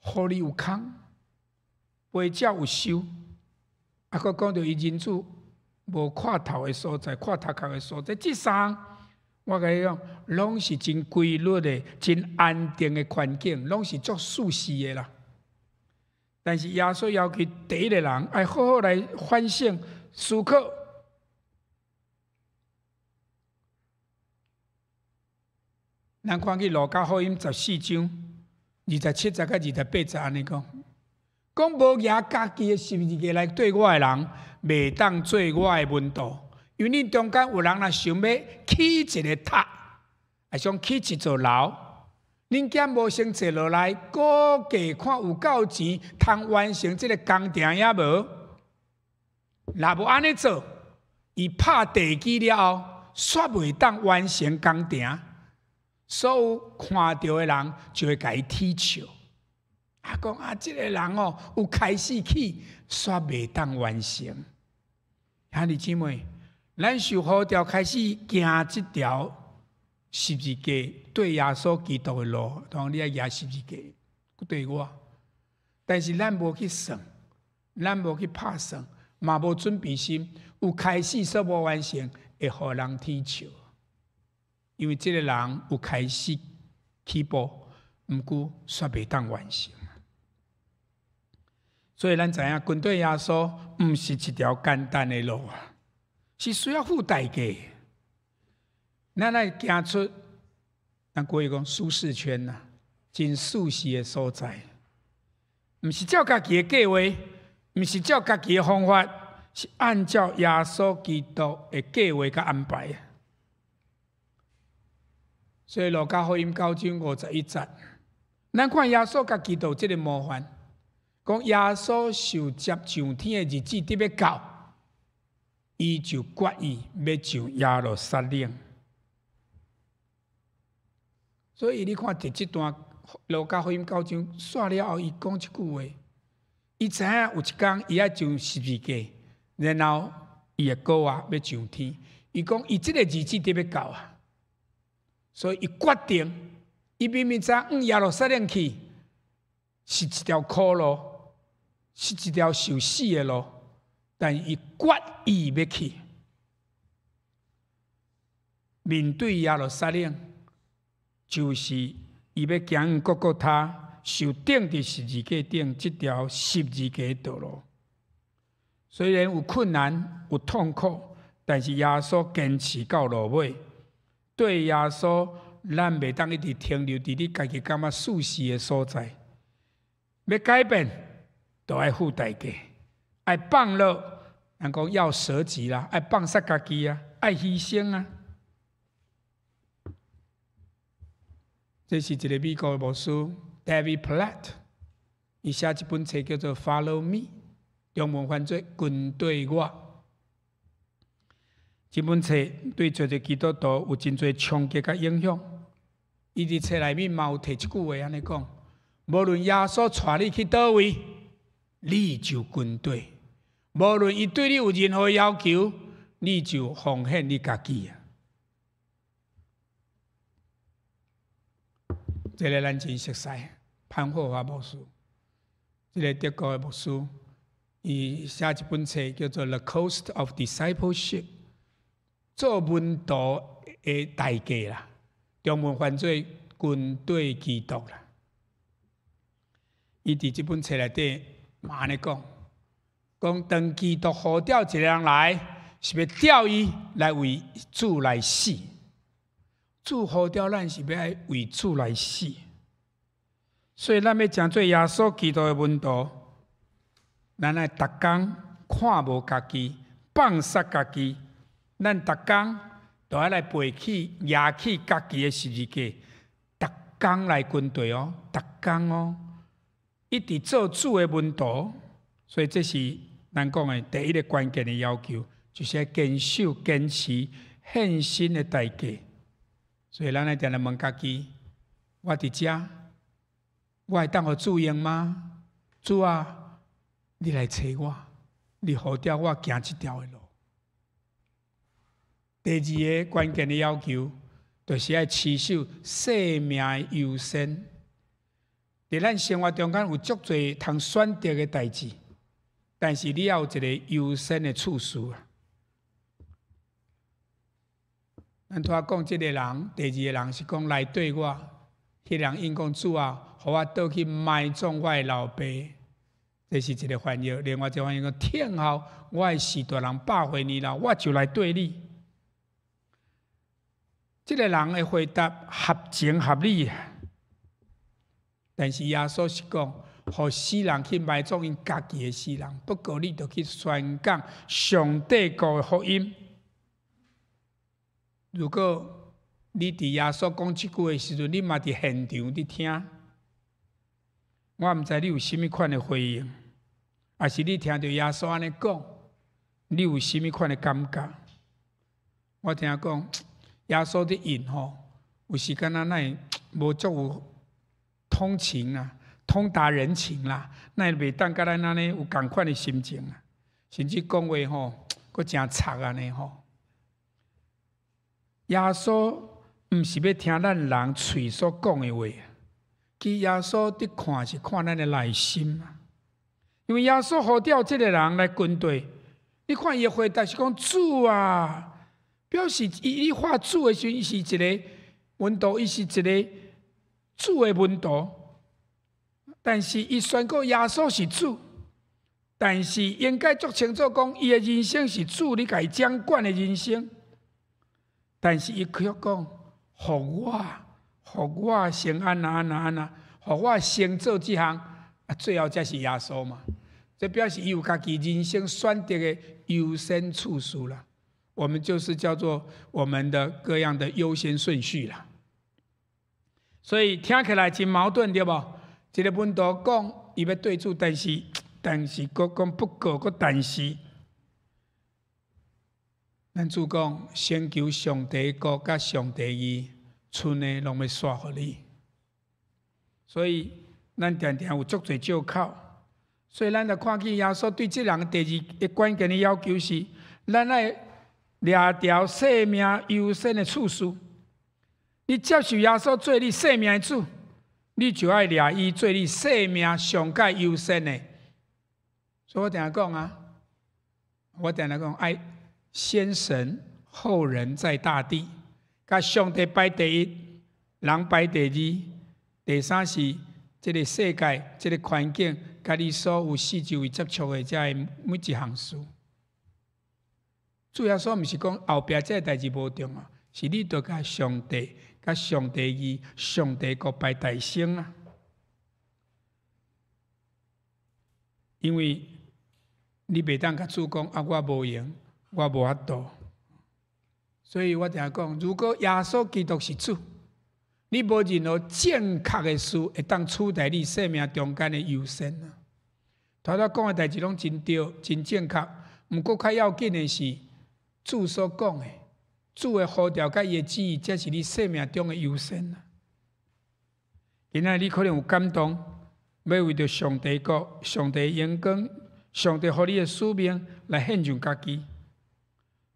狐狸有空，飛鳥有巢，啊，閣講著伊人子無看頭的所在，看頭殼的所在，這三項我共你講，攏是真規律的、真安定的環境，攏是足舒適的啦。但是耶穌要求第一个人愛好好來反省思考。咱看去路加福音14章27節佮28節按呢講，講無舉家己的十字架來綴我的人，袂當做我的門徒。因為恁中間有人若想欲起一个塔，抑想起一座樓，恁敢無先坐落來估計看有夠錢通完成這个工程抑無？若無按呢做，伊拍地基了後，煞袂當完成工程。所有看著的人就會共伊恥笑，啊，講啊，這个人哦，有開始起，煞袂當完成。兄弟姊妹，咱受呼召開始行這條十字架對耶穌基督的路，當你愛舉十字架對我，但是咱無去算，咱無去拍算，嘛無準備心，有開始煞無完成，會予人恥笑。因為這个人有開始起步，毋過煞袂當完成。所以咱知影跟綴耶穌毋是一條簡單的路啊，是需要付代價。咱愛行出咱國語講舒適圈呐，真舒適的所在，毋是照家己的計劃，毋是照家己的方法，是按照耶穌基督的計劃佮安排。所以路加福音9章51節，咱看耶穌家己就有這个模範，講耶穌受接上天的日子得欲到，伊就決意欲上耶路撒冷。所以你看佇這段路加福音九章煞了後，伊講一句話，伊知影有一工伊愛上十字架，然後伊會過活欲上天。伊講伊這个日子得欲到啊。所以伊決定，伊明明知影往耶路撒冷去是一條苦路，是一條受死的路，但伊決意欲去。面對耶路撒冷，就是伊欲行往各各他受釘佇十字架頂這條十字架道路。雖然有困難、有痛苦，但是耶穌堅持到落尾。對耶穌，咱袂當一直停留佇你家己感覺舒適的所在。欲改變，就愛付代價，愛放落，人講要捨己啦，愛放殺家己啊，愛犧牲啊。這是一个美國的牧師 David Platt，伊寫一本冊叫做《Follow Me》，中文翻做《跟綴我》。這本冊對濟濟基督徒有真濟衝擊佮影響。伊佇冊內面嘛有提一句話按呢講：無論耶穌帶你去佗位，你就跟綴；無論伊對你有任何要求，你就奉獻你家己啊。這个咱真熟似，潘霍華牧師，這个德國的牧師，伊寫一本冊叫做《The Cost of Discipleship》。做門徒的代價啦，中文翻做跟綴基督啦。伊佇這本冊內底嘛按呢講，講當基督呼召一个人來，是欲召伊來為主來死。主呼召咱是欲愛為主來死，所以咱欲成做耶穌基督的門徒，咱愛逐工看無家己，放殺家己。咱逐工都愛來背起、舉起家己的十字架，逐工來跟綴哦，逐工哦，一直做主的門徒。所以這是咱講的第一个關鍵的要求，就是愛堅守、堅持獻身的代價。所以咱愛定定問家己：我佇遮，我會當予主用嗎？主啊，你來揣我，你呼召我行這條的路。第二个關鍵的要求，就是愛持守生命的優先。佇咱生活中間有足濟通選擇的代誌，但是你要有一个優先的次序啊。咱拄仔講這个人，第二个人是講來綴我，彼个人應講主啊，予我倒去埋葬我的老爸，這是一个翻譯。另外一个翻譯講，聽候我的序大人百歲年老，我就來綴你。這个人的回答合情合理啊，但是耶穌是講，予死人去埋葬𪜶家己的死人，不過你著去宣講上帝國的福音。如果你佇耶穌講這句話的時陣，你嘛佇現場佇聽，我毋知你有啥物款的回應，抑是你聽著耶穌按呢講，你有啥物款的感覺？我聽講耶穌佇應吼，有時間仔咱會無足有通情啊，通達人情啦，咱會袂當佮咱按呢有仝款的心情啊，甚至講話吼，閣誠賊按呢吼。耶穌毋是欲聽咱人喙所講的話，其實耶穌佇看是看咱的內心啊。因為耶穌呼召這个人來跟隨，你看伊的回答是講主啊，表示伊伊喊主的時陣，伊是一个門徒，伊是一个主的門徒。但是伊宣告耶穌是主，但是應該足清楚講，伊的人生是主咧共伊掌管的人生。但是伊卻講，予我，予我先按怎按怎按怎，予我先做這項，啊，最後才是耶穌嘛。這表示伊有家己人生選擇的優先次序啦。我們就是叫做我們的各樣的優先順序啦。所以聽起來真矛盾，對無？一个門徒講伊欲綴主，但是，閣講不過，閣但是。咱主講，先求上帝國佮上帝義，賰的攏欲紲予你。所以，咱定定有足濟借口。所以，咱就看見耶穌對這人第二个關鍵的要求是：咱愛掠牢生命優先的次序。你接受耶穌做你生命的主，你就愛掠伊做你生命上蓋優先的。所以我定定講啊，我定定講愛先神後人再大地，共上帝排第一，人排第二，第三是這个世界、這个環境，佮你所有四周圍接觸的這个每一項事。主耶穌毋是講後壁這个代誌無重要，是你著共上帝、共上帝義、上帝國排第先啊。因為你袂當共主講啊，我無閒。我無法度，所以我定講，如果耶穌基督是主，你無任何正確的事會當取代你生命中間的優先啊。頭拄講的代誌攏真對，真正確。毋過較要緊的是主所講的，主的呼召佮伊的旨意，才是你生命中的優先啊。今仔日你可能有感動，欲為著上帝國、上帝榮光、上帝予你的使命來獻上家己。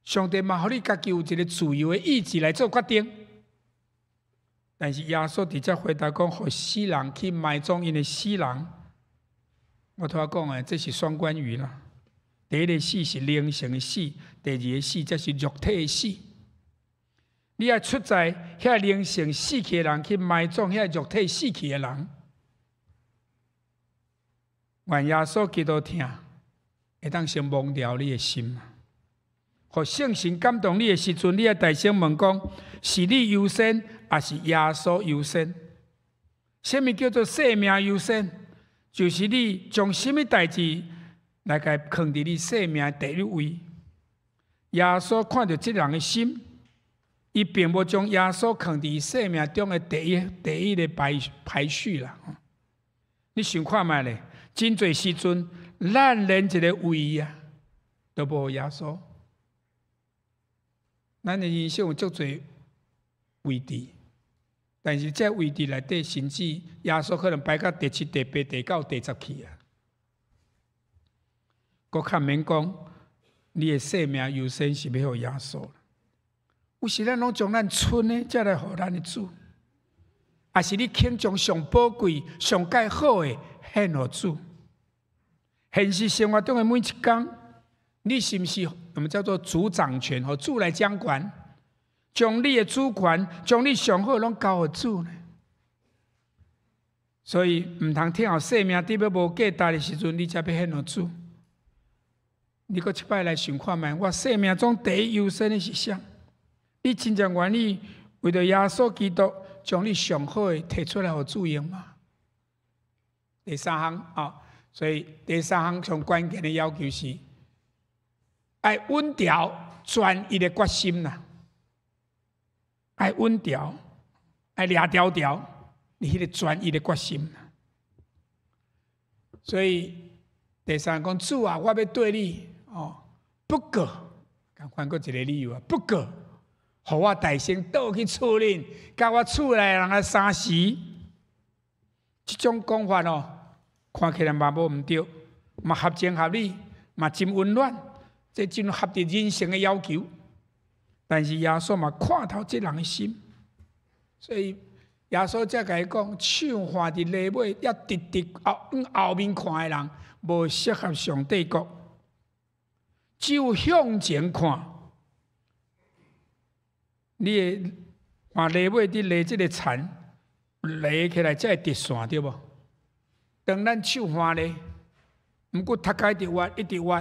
上帝嘛，予你家己有一个自由的意志來做決定。但是耶穌直接回答講，予死人去埋葬𪜶的死人。我拄仔講的，這是雙關語啦。第一个死是靈性的死，第二个死則是肉體的死。你愛出在遐靈性死去的人去埋葬遐肉體死去的人。願耶穌基督疼，會當先摸著你的心。予聖神感動你的時陣，你愛大聲問講：是你優先，抑是耶穌優先？啥物叫做生命優先？就是你將啥物代誌來共囥佇你生命第一位。耶穌看著這人的心，伊並無將耶穌囥佇生命中的第一个排序啦。你想看覓咧？真濟時陣，咱連一个位啊，都無予耶穌。咱的人生有足濟位置，但是這位置內底，甚至耶穌可能排到第七、第八、第九、第十去啊。閣較免講，你的生命優先是欲予耶穌。有時咱攏將咱賰的，才來予咱的主，抑是你肯將上寶貴、上蓋好的獻予主？現實生活中的每一工，你是毋是我們叫做主掌權，予主來掌權，將你的主權，將你上好攏交予主呢？所以毋通疼予生命佇欲無價值的時陣，你才欲獻予主。你閣一擺來想看覓，我生命中第一優先的是啥？你真正願意為著耶穌基督，將你上好的提出來予主用嗎？第三項啊，所以第三項上關鍵的要求是，愛穩牢專一的決心啦，愛穩牢，愛掠牢牢，你彼個專一的決心。所以第三講，主啊，我欲綴你哦，不過，共款閣一個理由啊，不過，予我代先倒去厝裡，共我厝內人來相辭。這種講法哦，看起來嘛無毋對，嘛合情合理，嘛真溫暖，這真合佇人性的要求。但是耶穌嘛看透這人的心，所以耶穌才共伊講：手橫佇犁尾，猶直直後往後面看的人，無適合上帝國。只有向前看，你會看犁尾佇犁這个田，犁起來才會直線，對無？當咱手橫咧，毋過頭殼一直挖，一直挖。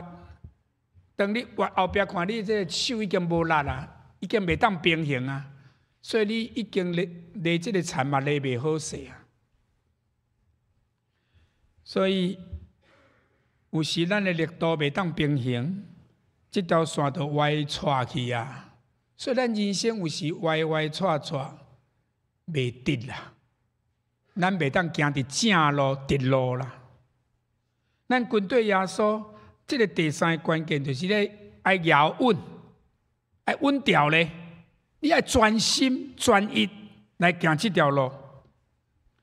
當你挖後壁看，你這个手已經無力啊，已經袂當平衡啊，所以你已經犁犁這个田嘛犁袂好勢啊。所以有時咱的力度袂當平衡，這條線就歪斜去啊。所以咱人生有時歪歪斜斜，袂直啦。咱袂當行佇正路、直路啦。咱跟綴耶穌，這个第三个關鍵就是咧愛搖穩，愛穩牢咧。你愛專心專一來行這條路，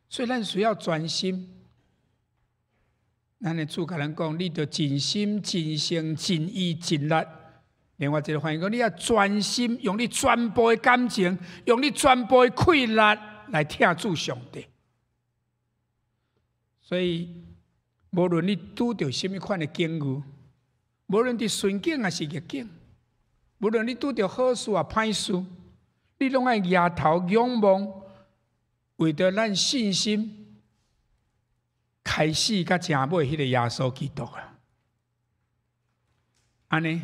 所以咱需要專心。咱的主共咱講，你著盡心、盡性、盡意、盡力。另外一個翻譯講，你愛專心，用你全部的感情，用你全部的氣力來疼主上帝。所以，無論你拄著啥物款的境遇，無論佇順境抑是逆境，無論你拄著好事抑歹事，你攏愛舉頭仰望，為著咱信心開始佮成尾彼个耶穌基督啊！按呢，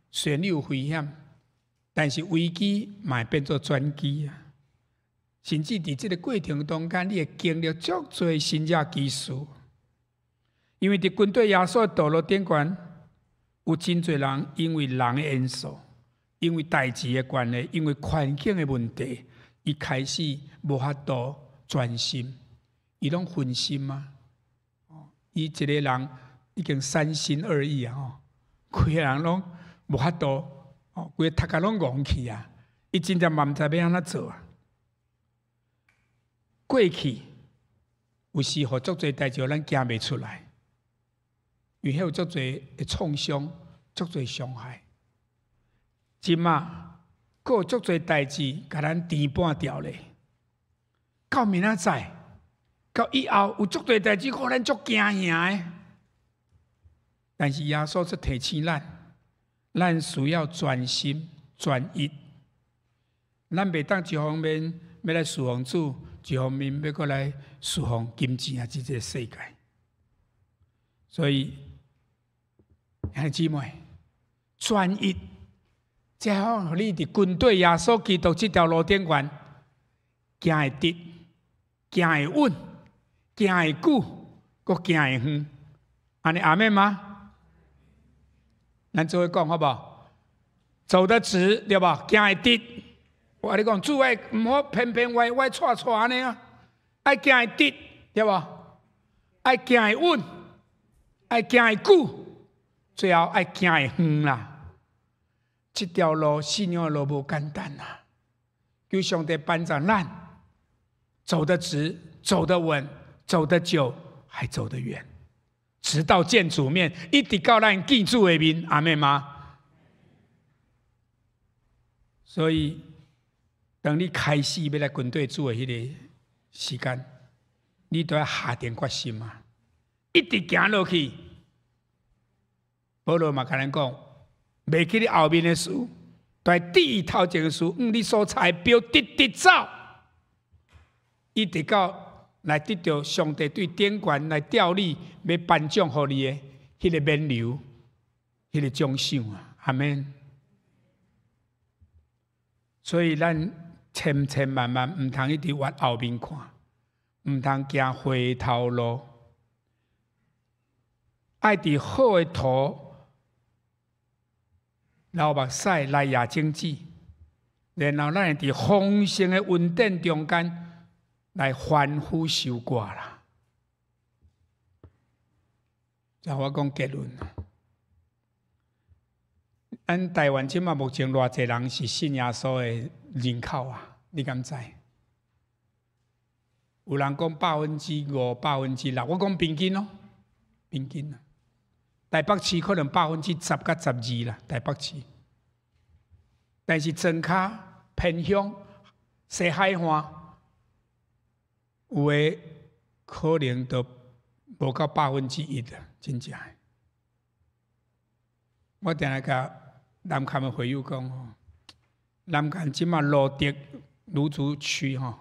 雖然你有危險，但是危機嘛會變做轉機啊！甚至佇這个過程中間，你會經歷足濟神蹟奇事。因為佇跟綴耶穌的道路頂懸，有真濟人因為人的因素，因為代誌的關係，因為環境的問題，伊開始無法度專心，伊攏分心啊！伊一个人已經三心二意啊！吼，規个人攏無法度，哦，規个頭殼攏戇去啊！伊真正嘛毋知欲按怎做啊！過去有時予足濟代誌，予咱行袂出來，因為彼有足濟的創傷，足濟傷害。這馬閣有足濟代誌，共咱甜半掉咧。到明仔載，到以後有足濟代誌，予咱足驚嚇的。但是耶穌則提醒咱，咱需要專心專一。咱袂當一方面欲來侍奉主，一方面欲閣來侍奉金錢啊，這個世界。所以，兄弟姊妹，專一，才好予你佇跟綴耶穌基督這條路頂懸，行會直，行會穩，行會久，閣行會遠。按呢阿們嗎？咱做伙講好無？走得直，對無？行會直。我共你講，主愛毋好偏偏歪歪斜斜按呢啊，愛行會直，對無？愛行會穩，愛行會久，最後愛行會遠啦。這條路信仰的路無簡單啊！求上帝幫助咱，走得直，走得穩，走得久，還走得遠，直到見主面，一直到咱見主的面，阿們嗎？所以，當你開始欲來跟綴主的彼个時間，你都要下定決心啊！一直行落去。保羅嘛共咱講，袂記你後面的事，但對頭前的事，向你所猜的標直直走，一直到來得著上帝對頂懸來召你，欲頒獎予你的彼个勉勵，彼个獎賞啊！阿們。所以咱千千萬萬毋通一直往後面看，毋通行回頭路，愛佇好的土流目屎來掖種子，然後咱會佇豐盛的恩典中間來歡呼收割啦。再我講結論。咱台灣這馬目前偌濟人是信耶穌的人口啊？你敢知？有人講5%、6%，我講平均咯，平均啊。台北市可能10%到12%啦，台北市。但是莊跤偏鄉西海岸有的可能都無到1%啦，真正的。我定定共南崁的會友講吼，南崁這馬蘆竹蘆竹區吼，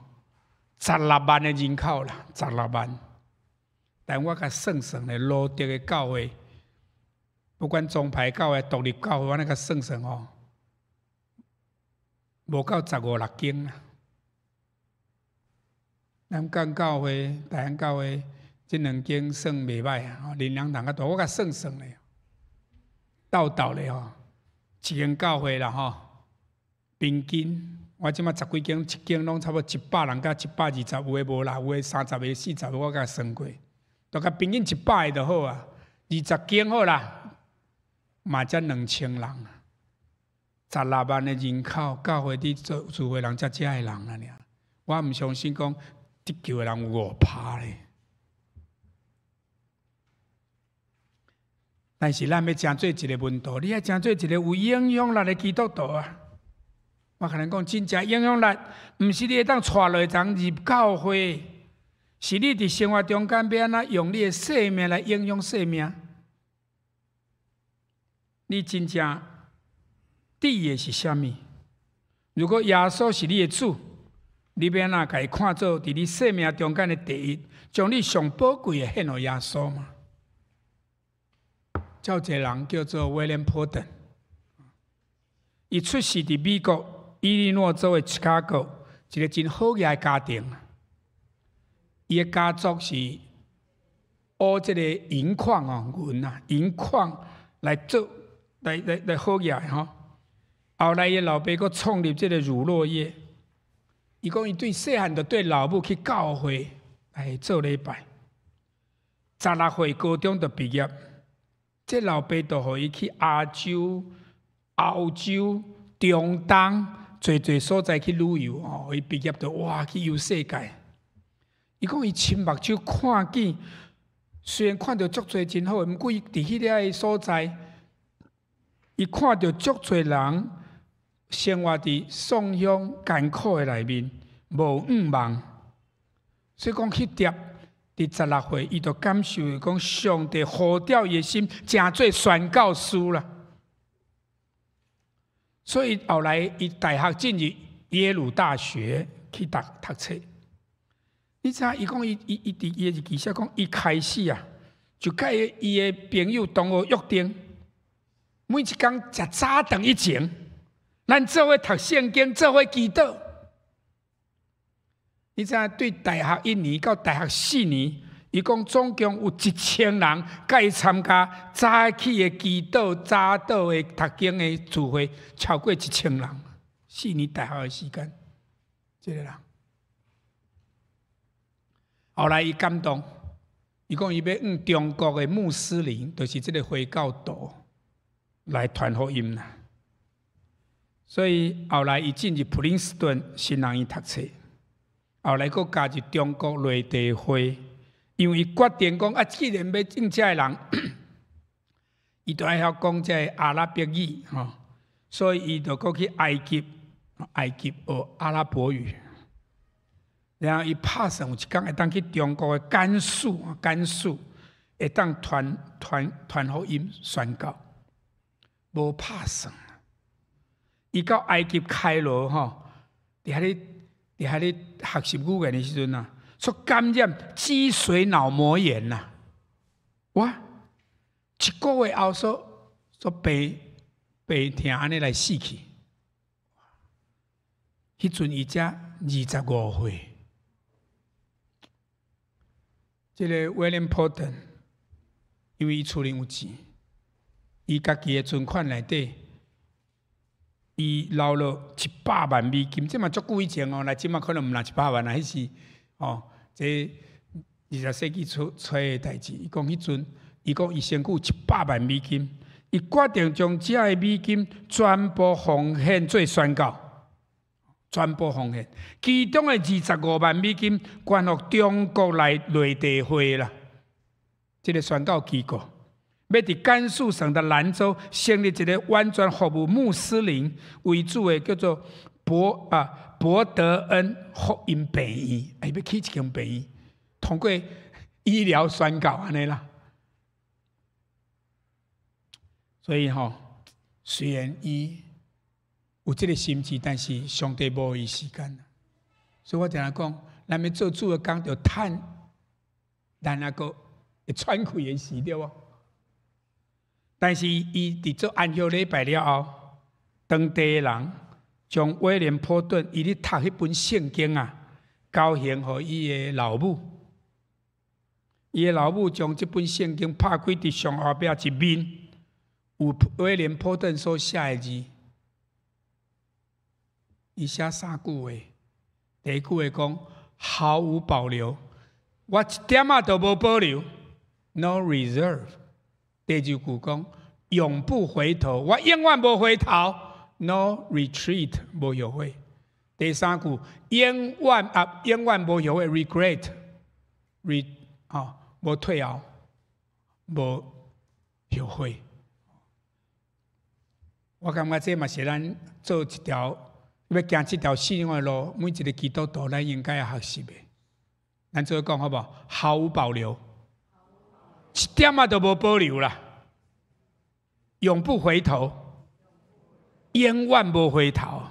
十六萬的人口啦，十六萬。但我共算算咧，蘆竹的教會，不管宗派教會、獨立教會，我咧共算算吼，無夠十五六間啦。南港教會、大安教會這兩間算袂䆀啊，林良堂較大，我共算算咧，鬥鬥咧吼，一間教會啦吼，平均我這馬十幾間，一間攏差不多100人佮120，有的無啦，有的30個、40個，我共算過，就共平均100個就好啊，20間好啦，嘛才2000人，十六萬的人口，教會佇做聚會人才遮的人啊爾，我毋相信講得救的人有5%咧。但是咱欲成做一个門徒，你愛成做一个有影響力的基督徒啊！我共你講，真正影響力，毋是你會當帶落人入教會，是你佇生活中間欲按怎用你的生命來影響生命。你真正佇的是啥物？如果耶穌是你的主，你欲按怎共伊看做佇你生命中間的第一，將你上寶貴的獻予耶穌嗎？有一个人叫做威廉·波頓，伊出世佇美國伊利諾州的芝加哥，一个真好額的家庭。伊的家族是挖這个銀礦哦，銀啊，銀礦來做，來來來好額的吼。後來伊老爸閣創立這个乳酪業。伊講伊對細漢就綴老母去教會來做禮拜，16歲高中就畢業。這老爸就予伊去亞洲、歐洲、中東濟濟所在去旅遊哦。伊畢業就哇去遊世界。伊講伊親目睭看見，雖然看著足濟真好，毋過伊佇彼个所在，伊看著足濟人生活佇喪鄉艱苦的內面，無向望。所以講彼粒佇16歲，伊就感受講上帝呼召伊的心，成做宣教師啦。所以後來伊大學進入耶魯大學去讀讀冊。你知影伊講伊伊伊佇伊的日記寫講，伊開始啊，就佮伊的朋友同學約定，每一工食早頓以前，咱做伙讀聖經，做伙祈禱。你知影對大學一年到大學4年，伊講總共有1000人佮伊參加早起的祈禱、早禱的讀經的聚會，超過一千人。四年大學的時間，這个人。後來伊感動，伊講伊欲向中國的穆斯林，就是這个回教徒來傳福音啦。所以後來伊進入普林斯頓神學院讀冊，後來閣加入中國內地會，因為伊決定講啊，既然欲應這个人，伊就愛曉講這个阿拉伯語吼，所以伊就閣去埃及，埃及學阿拉伯語。然後伊拍算有一工會當去中國的甘肅，甘肅會當傳傳傳福音宣教，無拍算。伊到埃及開羅吼，佇遐咧學習語言的時陣啊，煞感染脊髓腦膜炎啦。哇！一個月後煞煞病病痛按呢來死去。彼陣伊才25歲。這个 William Paulton，因為伊厝裡有錢，伊家己的存款內底，伊留了100萬美金，這嘛足久以前哦，來這馬可能毋若一百萬啊，彼是哦，這20世紀初初的代誌。伊講彼陣，伊講伊身軀一百萬美金，伊決定將這个美金全部奉獻做宣教，全部奉獻，其中的25萬美金捐予中國內內地會啦，這个宣教機構。欲佇甘肅省的蘭州成立一个完全服務穆斯林為主的叫做博德恩福音病院，伊欲起一間病院，通過醫療宣教按呢啦。所以吼，雖然伊有這个心志，但是上帝無予伊時間。所以我定定講，咱欲做主的工，著趁咱猶閣會喘氣的時，對無？但是伊佇做安息禮拜了後，當地的人將威廉波頓伊咧讀彼本聖經啊，交還予伊的老母。伊的老母將這本聖經拍開佇上後壁一面，有威廉波頓所寫的字。伊寫三句話，第一句話講毫無保留，我一點仔都無保留，no reserve。第二句講永不回頭，我永遠無回頭，no retreat，無後悔。第三句永遠啊，永遠無後悔，regret，re 哦，無退後，無後悔。我感覺這嘛是咱做一條欲行這條信仰的路，每一个基督徒咱應該要學習的。咱做伙講好無？毫無保留。一點仔都無保留啦，永不回頭，永遠無回頭。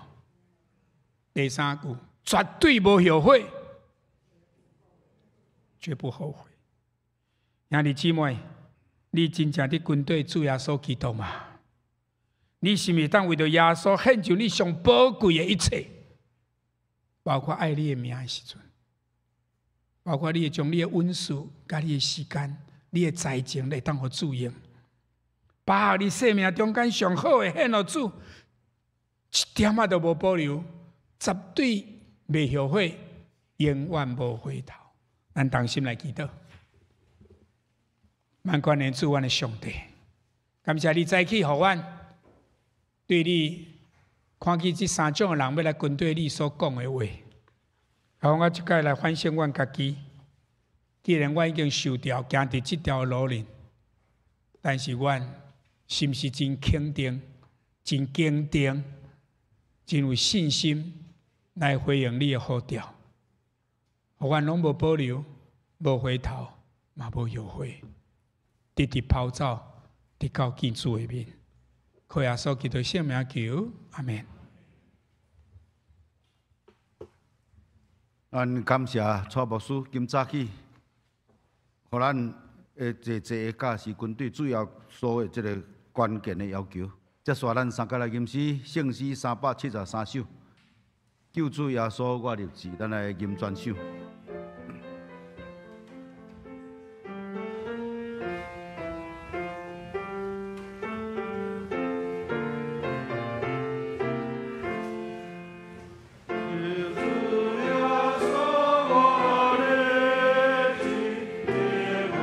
第三句，絕對無後悔，絕不後悔。兄弟姊妹，你真正佇跟綴主耶穌基督嗎？你是毋是當為著耶穌獻上你上寶貴的一切，包括愛你的命的時陣，包括你會將你的恩賜、佮你的時間、你的才情來當予主用，把你生命中間上好的獻予主，一點仔都無保留，絕對袂後悔，永遠無回頭。咱同心來祈禱，萬軍的主，阮的上帝，感謝你早起予阮對你看見這三種的人欲來跟綴你所講的話，予我這擺來反省阮家己。既然我已經受召行佇這條路裡，但是阮是毋是真肯定、真堅定、真有信心來回應你的呼召？予阮攏無保留、無回頭，嘛無後悔，直直跑走，直到見主的面。靠耶穌基督聖名求，阿門。咱感謝蔡牧師今早起，予咱會濟濟的教士軍隊主要所的這个關鍵的要求。接續咱三個來吟詩，聖詩373首，救主耶穌我立志，咱來吟全首。求主耶穌我立志，永遠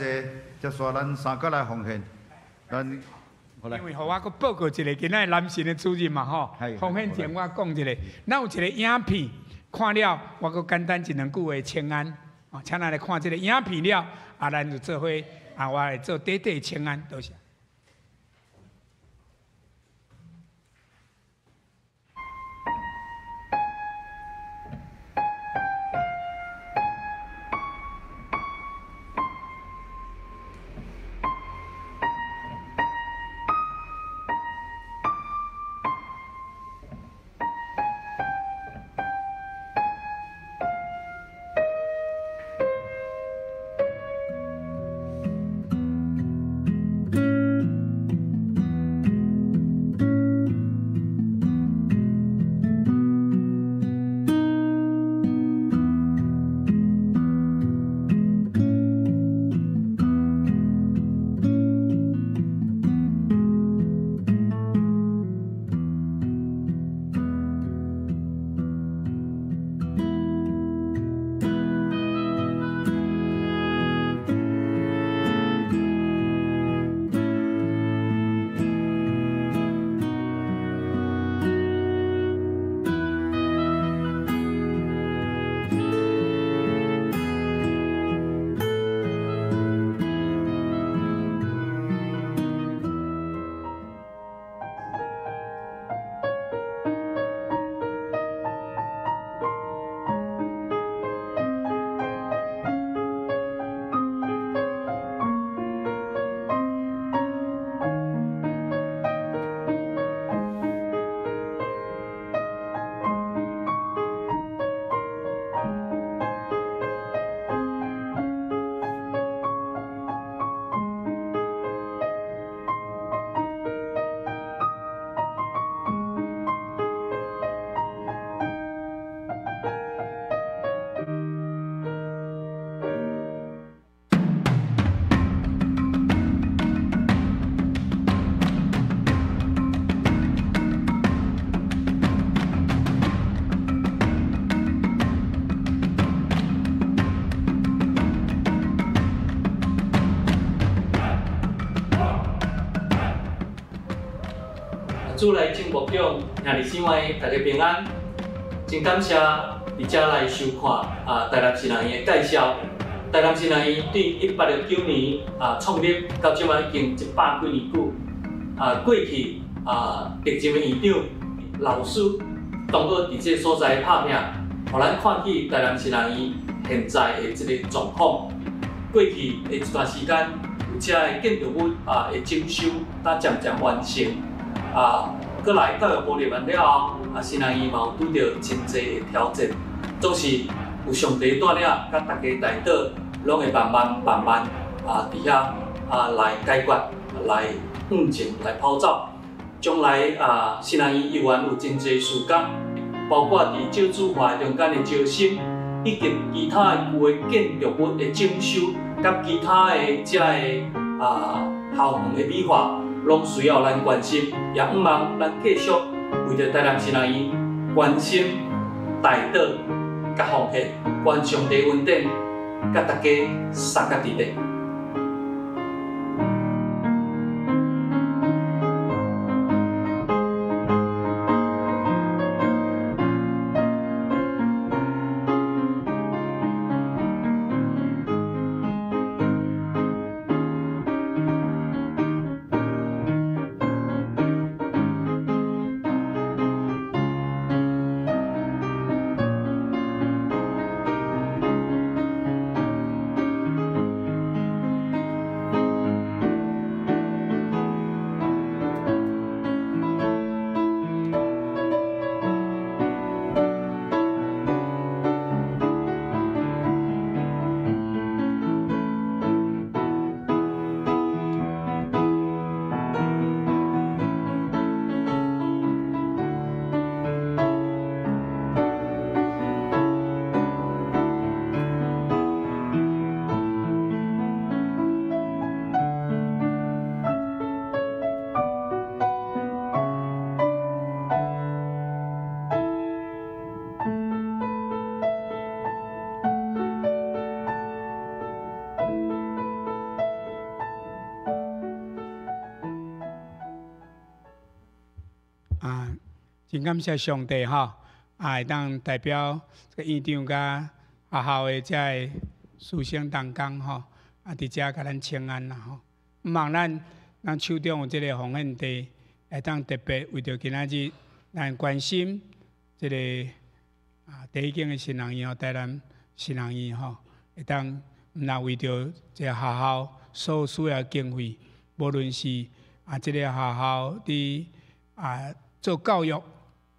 謝，接續咱三個來奉獻，咱。因為予我閣報告一下今仔南神的主任嘛吼，奉獻前我講一下，咱有一個影片，看了我閣簡單一兩句話請安，哦，請咱來看這個影片了，啊，咱就做伙，啊，我來做短短請安，多謝。主內正牧長，兄弟姊妹，大家平安。真感謝佇遮來收看啊，台南神學院的介紹。台南神學院對1869年啊創立，到這擺已經100幾年久。啊，過去啊，歷任的院長、老師，當過佇這個所在拍拚，予咱看見台南神學院現在的這個狀況。過去的一段時間，有遮的建築物啊的整修，才漸漸完成。啊，閣來教育部入來了後，啊，神學院嘛有拄著真濟的挑戰，總是有上帝帶領，佮大家代禱，攏會慢慢慢慢啊，佇遐啊來解決，來向前來跑走。將來啊，神學院猶原有真濟事工，包括佇少子化中間的招生，以及其他的舊的建築物的整修，佮其他的遮个啊校園的美化。攏需要咱關心，也向望咱繼續為著台南神學院關心、代禱、佮奉獻，願上帝恩典，佮大家相佮佇咧。啊，真感謝上帝吼，啊，會當代表這個院長佮學校的這个師生同工吼，啊，佇遮共咱請安啦吼。毋望咱手中有這个奉獻袋，會當特別為著今仔日咱關心這个啊第一間的神學院吼，台南神學院吼，會當毋但為著這个學校所有需要經費，無論是啊這個學校佇啊做教育，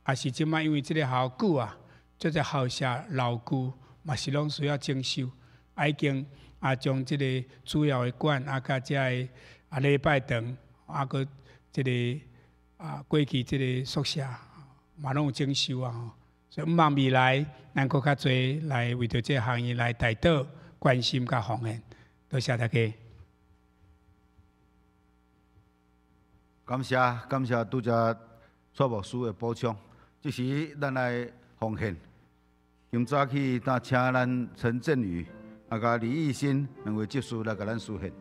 也是這擺因為這個學校久啊，這個校舍老舊，嘛是攏需要整修，啊已經啊將這個主要的館啊，佮這个啊禮拜堂啊，閣這個啊過去這個宿舍嘛攏有整修啊吼，所以毋望未來咱閣較濟來為著這個行業來代禱、關心佮奉獻，多謝大家。感謝感謝拄才蔡牧師的補充，這時咱來奉獻。今早起，當請咱陳振宇啊，佮李義新兩位執事來共咱司獻。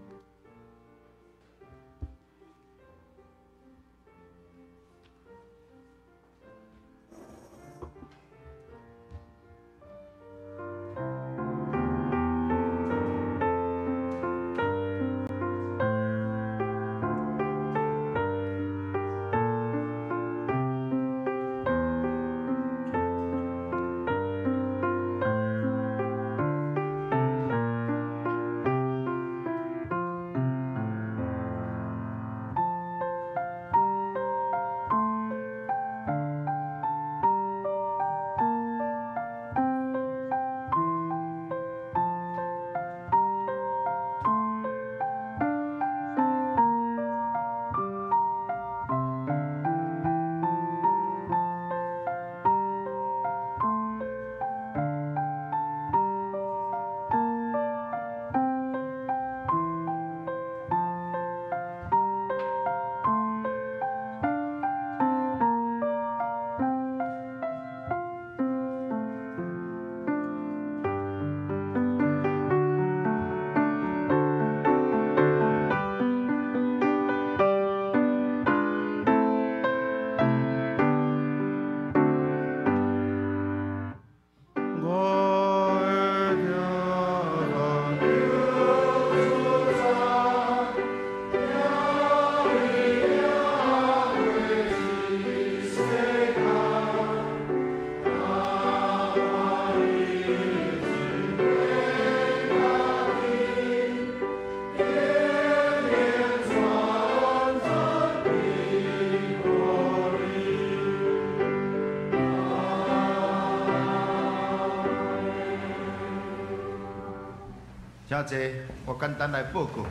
請坐，我簡單來報告。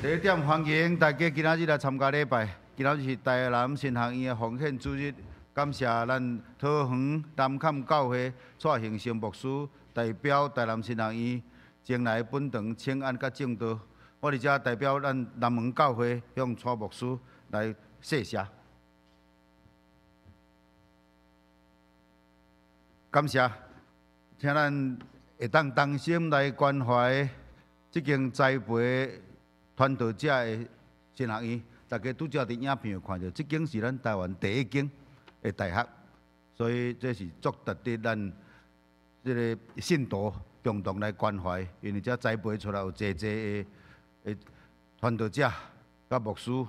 第一點，歡迎大家今仔日來參加禮拜。今仔日是台南神學院的奉獻主日，感謝咱桃園南崁教會蔡興盛牧師代表台南神學院前來本堂請安佮證道。我佇遮代表咱南門教會向蔡牧師來謝謝。感謝，請咱會當同心來關懷這間栽培傳道者的神學院。大家拄才佇影片有看著，這間是咱台灣第一間的大學，所以這是足值得咱這个信徒共同來關懷，因為這栽培出來有濟濟的傳道者佮牧師，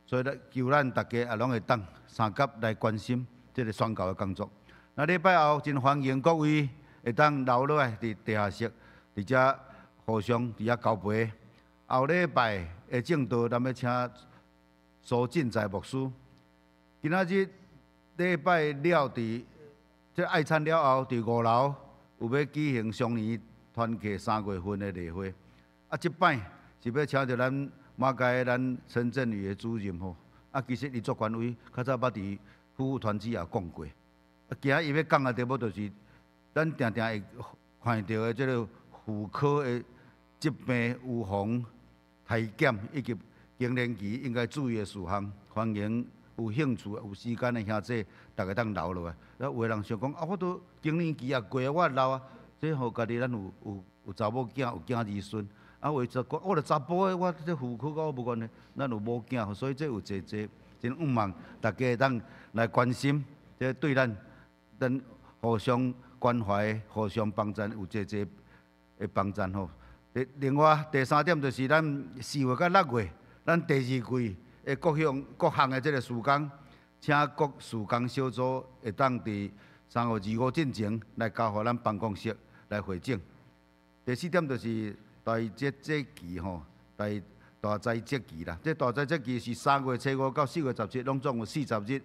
所以咧求咱大家也攏會當相佮來關心這个宣教的工作。那禮拜後真歡迎各位會當留落來佇地下室，佇遮互相佇遐交陪。後禮拜的證道，咱欲請蘇進財牧師。今仔日禮拜了佇這愛餐了後，佇五樓有欲舉行雙年團契三月份的例會。啊，這擺是欲請著咱馬偕咱陳振宇的主任吼。啊，其實伊足權威，較早捌佇夫婦團體也講過。啊，今仔伊欲講的題目就是。咱定定會看著的這个婦科的疾病預防、篩檢以及更年期應該注意的事項，歡迎有興趣、有時間的兄弟，逐家當留落來。啊，有的人想講啊，我都更年期也過啊，我老啊，這予家己咱有查某囝，有囝兒孫，啊，有的就講，我著查埔的，我這婦科佮我無關係，咱有某囝，所以這有濟濟真向望大家會當來關心，這對咱互相關懷、互相幫贊，有濟濟的幫贊吼。另外第三點就是咱4月佮6月，咱第二季的各項的這个事工，請各事工小組會當佇3月25進前來交予咱辦公室來匯總。第四點就是大節節期吼，大齋節期啦。這大齋節期是3月初5到4月17，攏總有40日。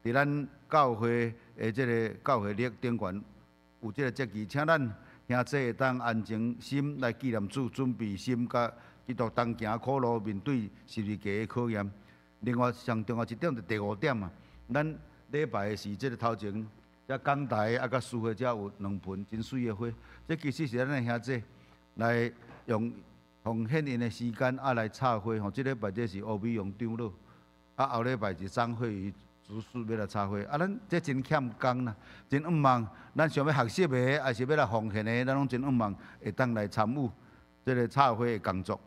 佇咱教會的這个教會曆頂懸有這个節期，請咱兄弟會當安靜心來紀念主，準備心佮基督同行苦路，面對十字架的考驗。另外上重要一點就第五點啊，咱禮拜的時這个頭前，遮講台啊，佮司會遮有兩盆真媠的花，這其實是咱的兄弟來用奉獻𪜶的時間啊來插花吼。這禮拜這是烏美榮長老，啊後禮拜是張惠瑜執事欲來插花。啊，咱這真欠工啦，真向望咱想欲學習的，抑是欲來奉獻的，咱攏真向望會當來參與這个插花的工作。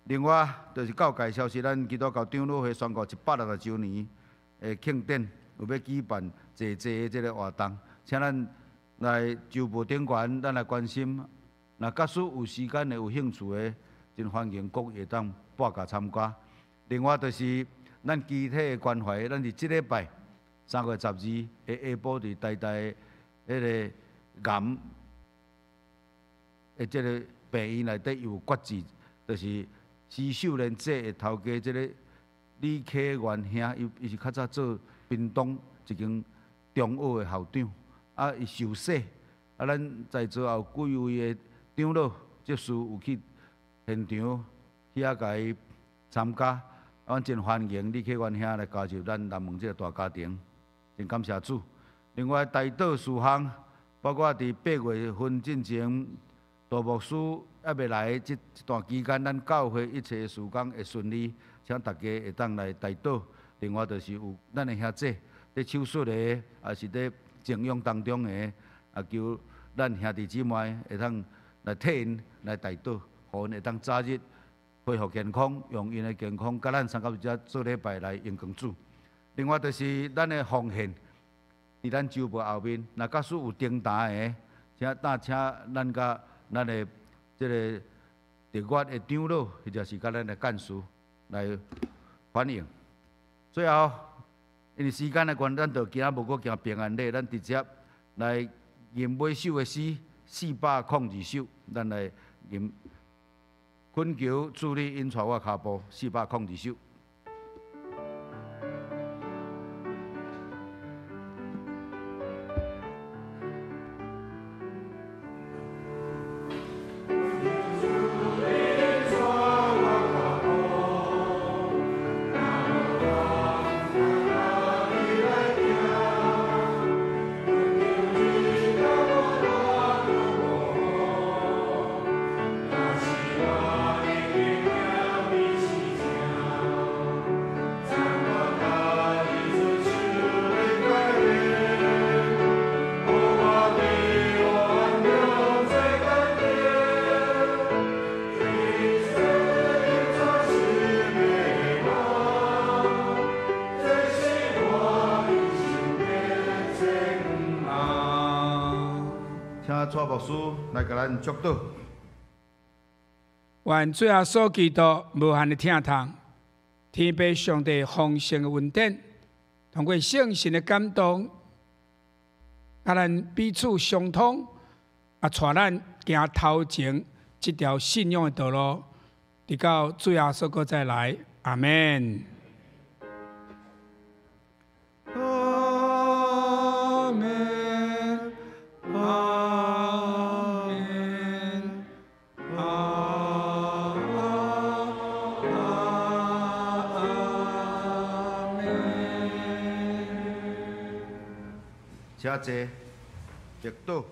另外，就是教界消息，咱基督教長老會宣告160週年的慶典，有欲舉辦濟濟的這个活動，請咱來周報頂懸，咱來關心。若假使有時間的、有興趣的，真歡迎各位會當報價參加。另外就是咱肢體的關懷，咱佇這禮拜3月12的下晡，佇台大彼个癌的這个病院內底有決志，就是施秀蓮姐的頭家，這个李啟元兄，伊是較早做屏東一間中學的校長，啊，伊受洗，啊，咱在座也有幾位的長老、執事有去現場去遐共伊參加，阮真歡迎李啟元兄來加入咱南門這個大家庭，真感謝主。另外，代禱事項，包括佇8月份進前，杜牧師猶未來這段期間，咱教會一切事工會順利，請大家會當來代禱。另外，就是有咱的兄弟佇手術的，抑是佇靜養當中的，啊，求咱兄弟姊妹會當來替𪜶來代禱，予𪜶會當早日恢復健康，用𪜶的健康，佮咱三甲這做禮拜來榮光主。另外，就是咱的奉獻，佇咱周報後面，若假使有訂單的，請咱佮咱的這个特約的長老，或者是佮咱的幹事來反映。最後，因為時間的關係，咱就今仔無閣行平安禮，咱直接來吟尾首的詩402首，咱來吟懇求主你引帶我跤步402首。請蔡牧師來共咱祝禱。願主耶穌基督無限的疼痛，天父上帝豐盛的恩典，通過聖神的感動，佮咱彼此相通，啊，帶咱行頭前這條信仰的道路，直到主耶穌閣再來。阿們。阿們，阿們，阿阿們。請坐，默禱。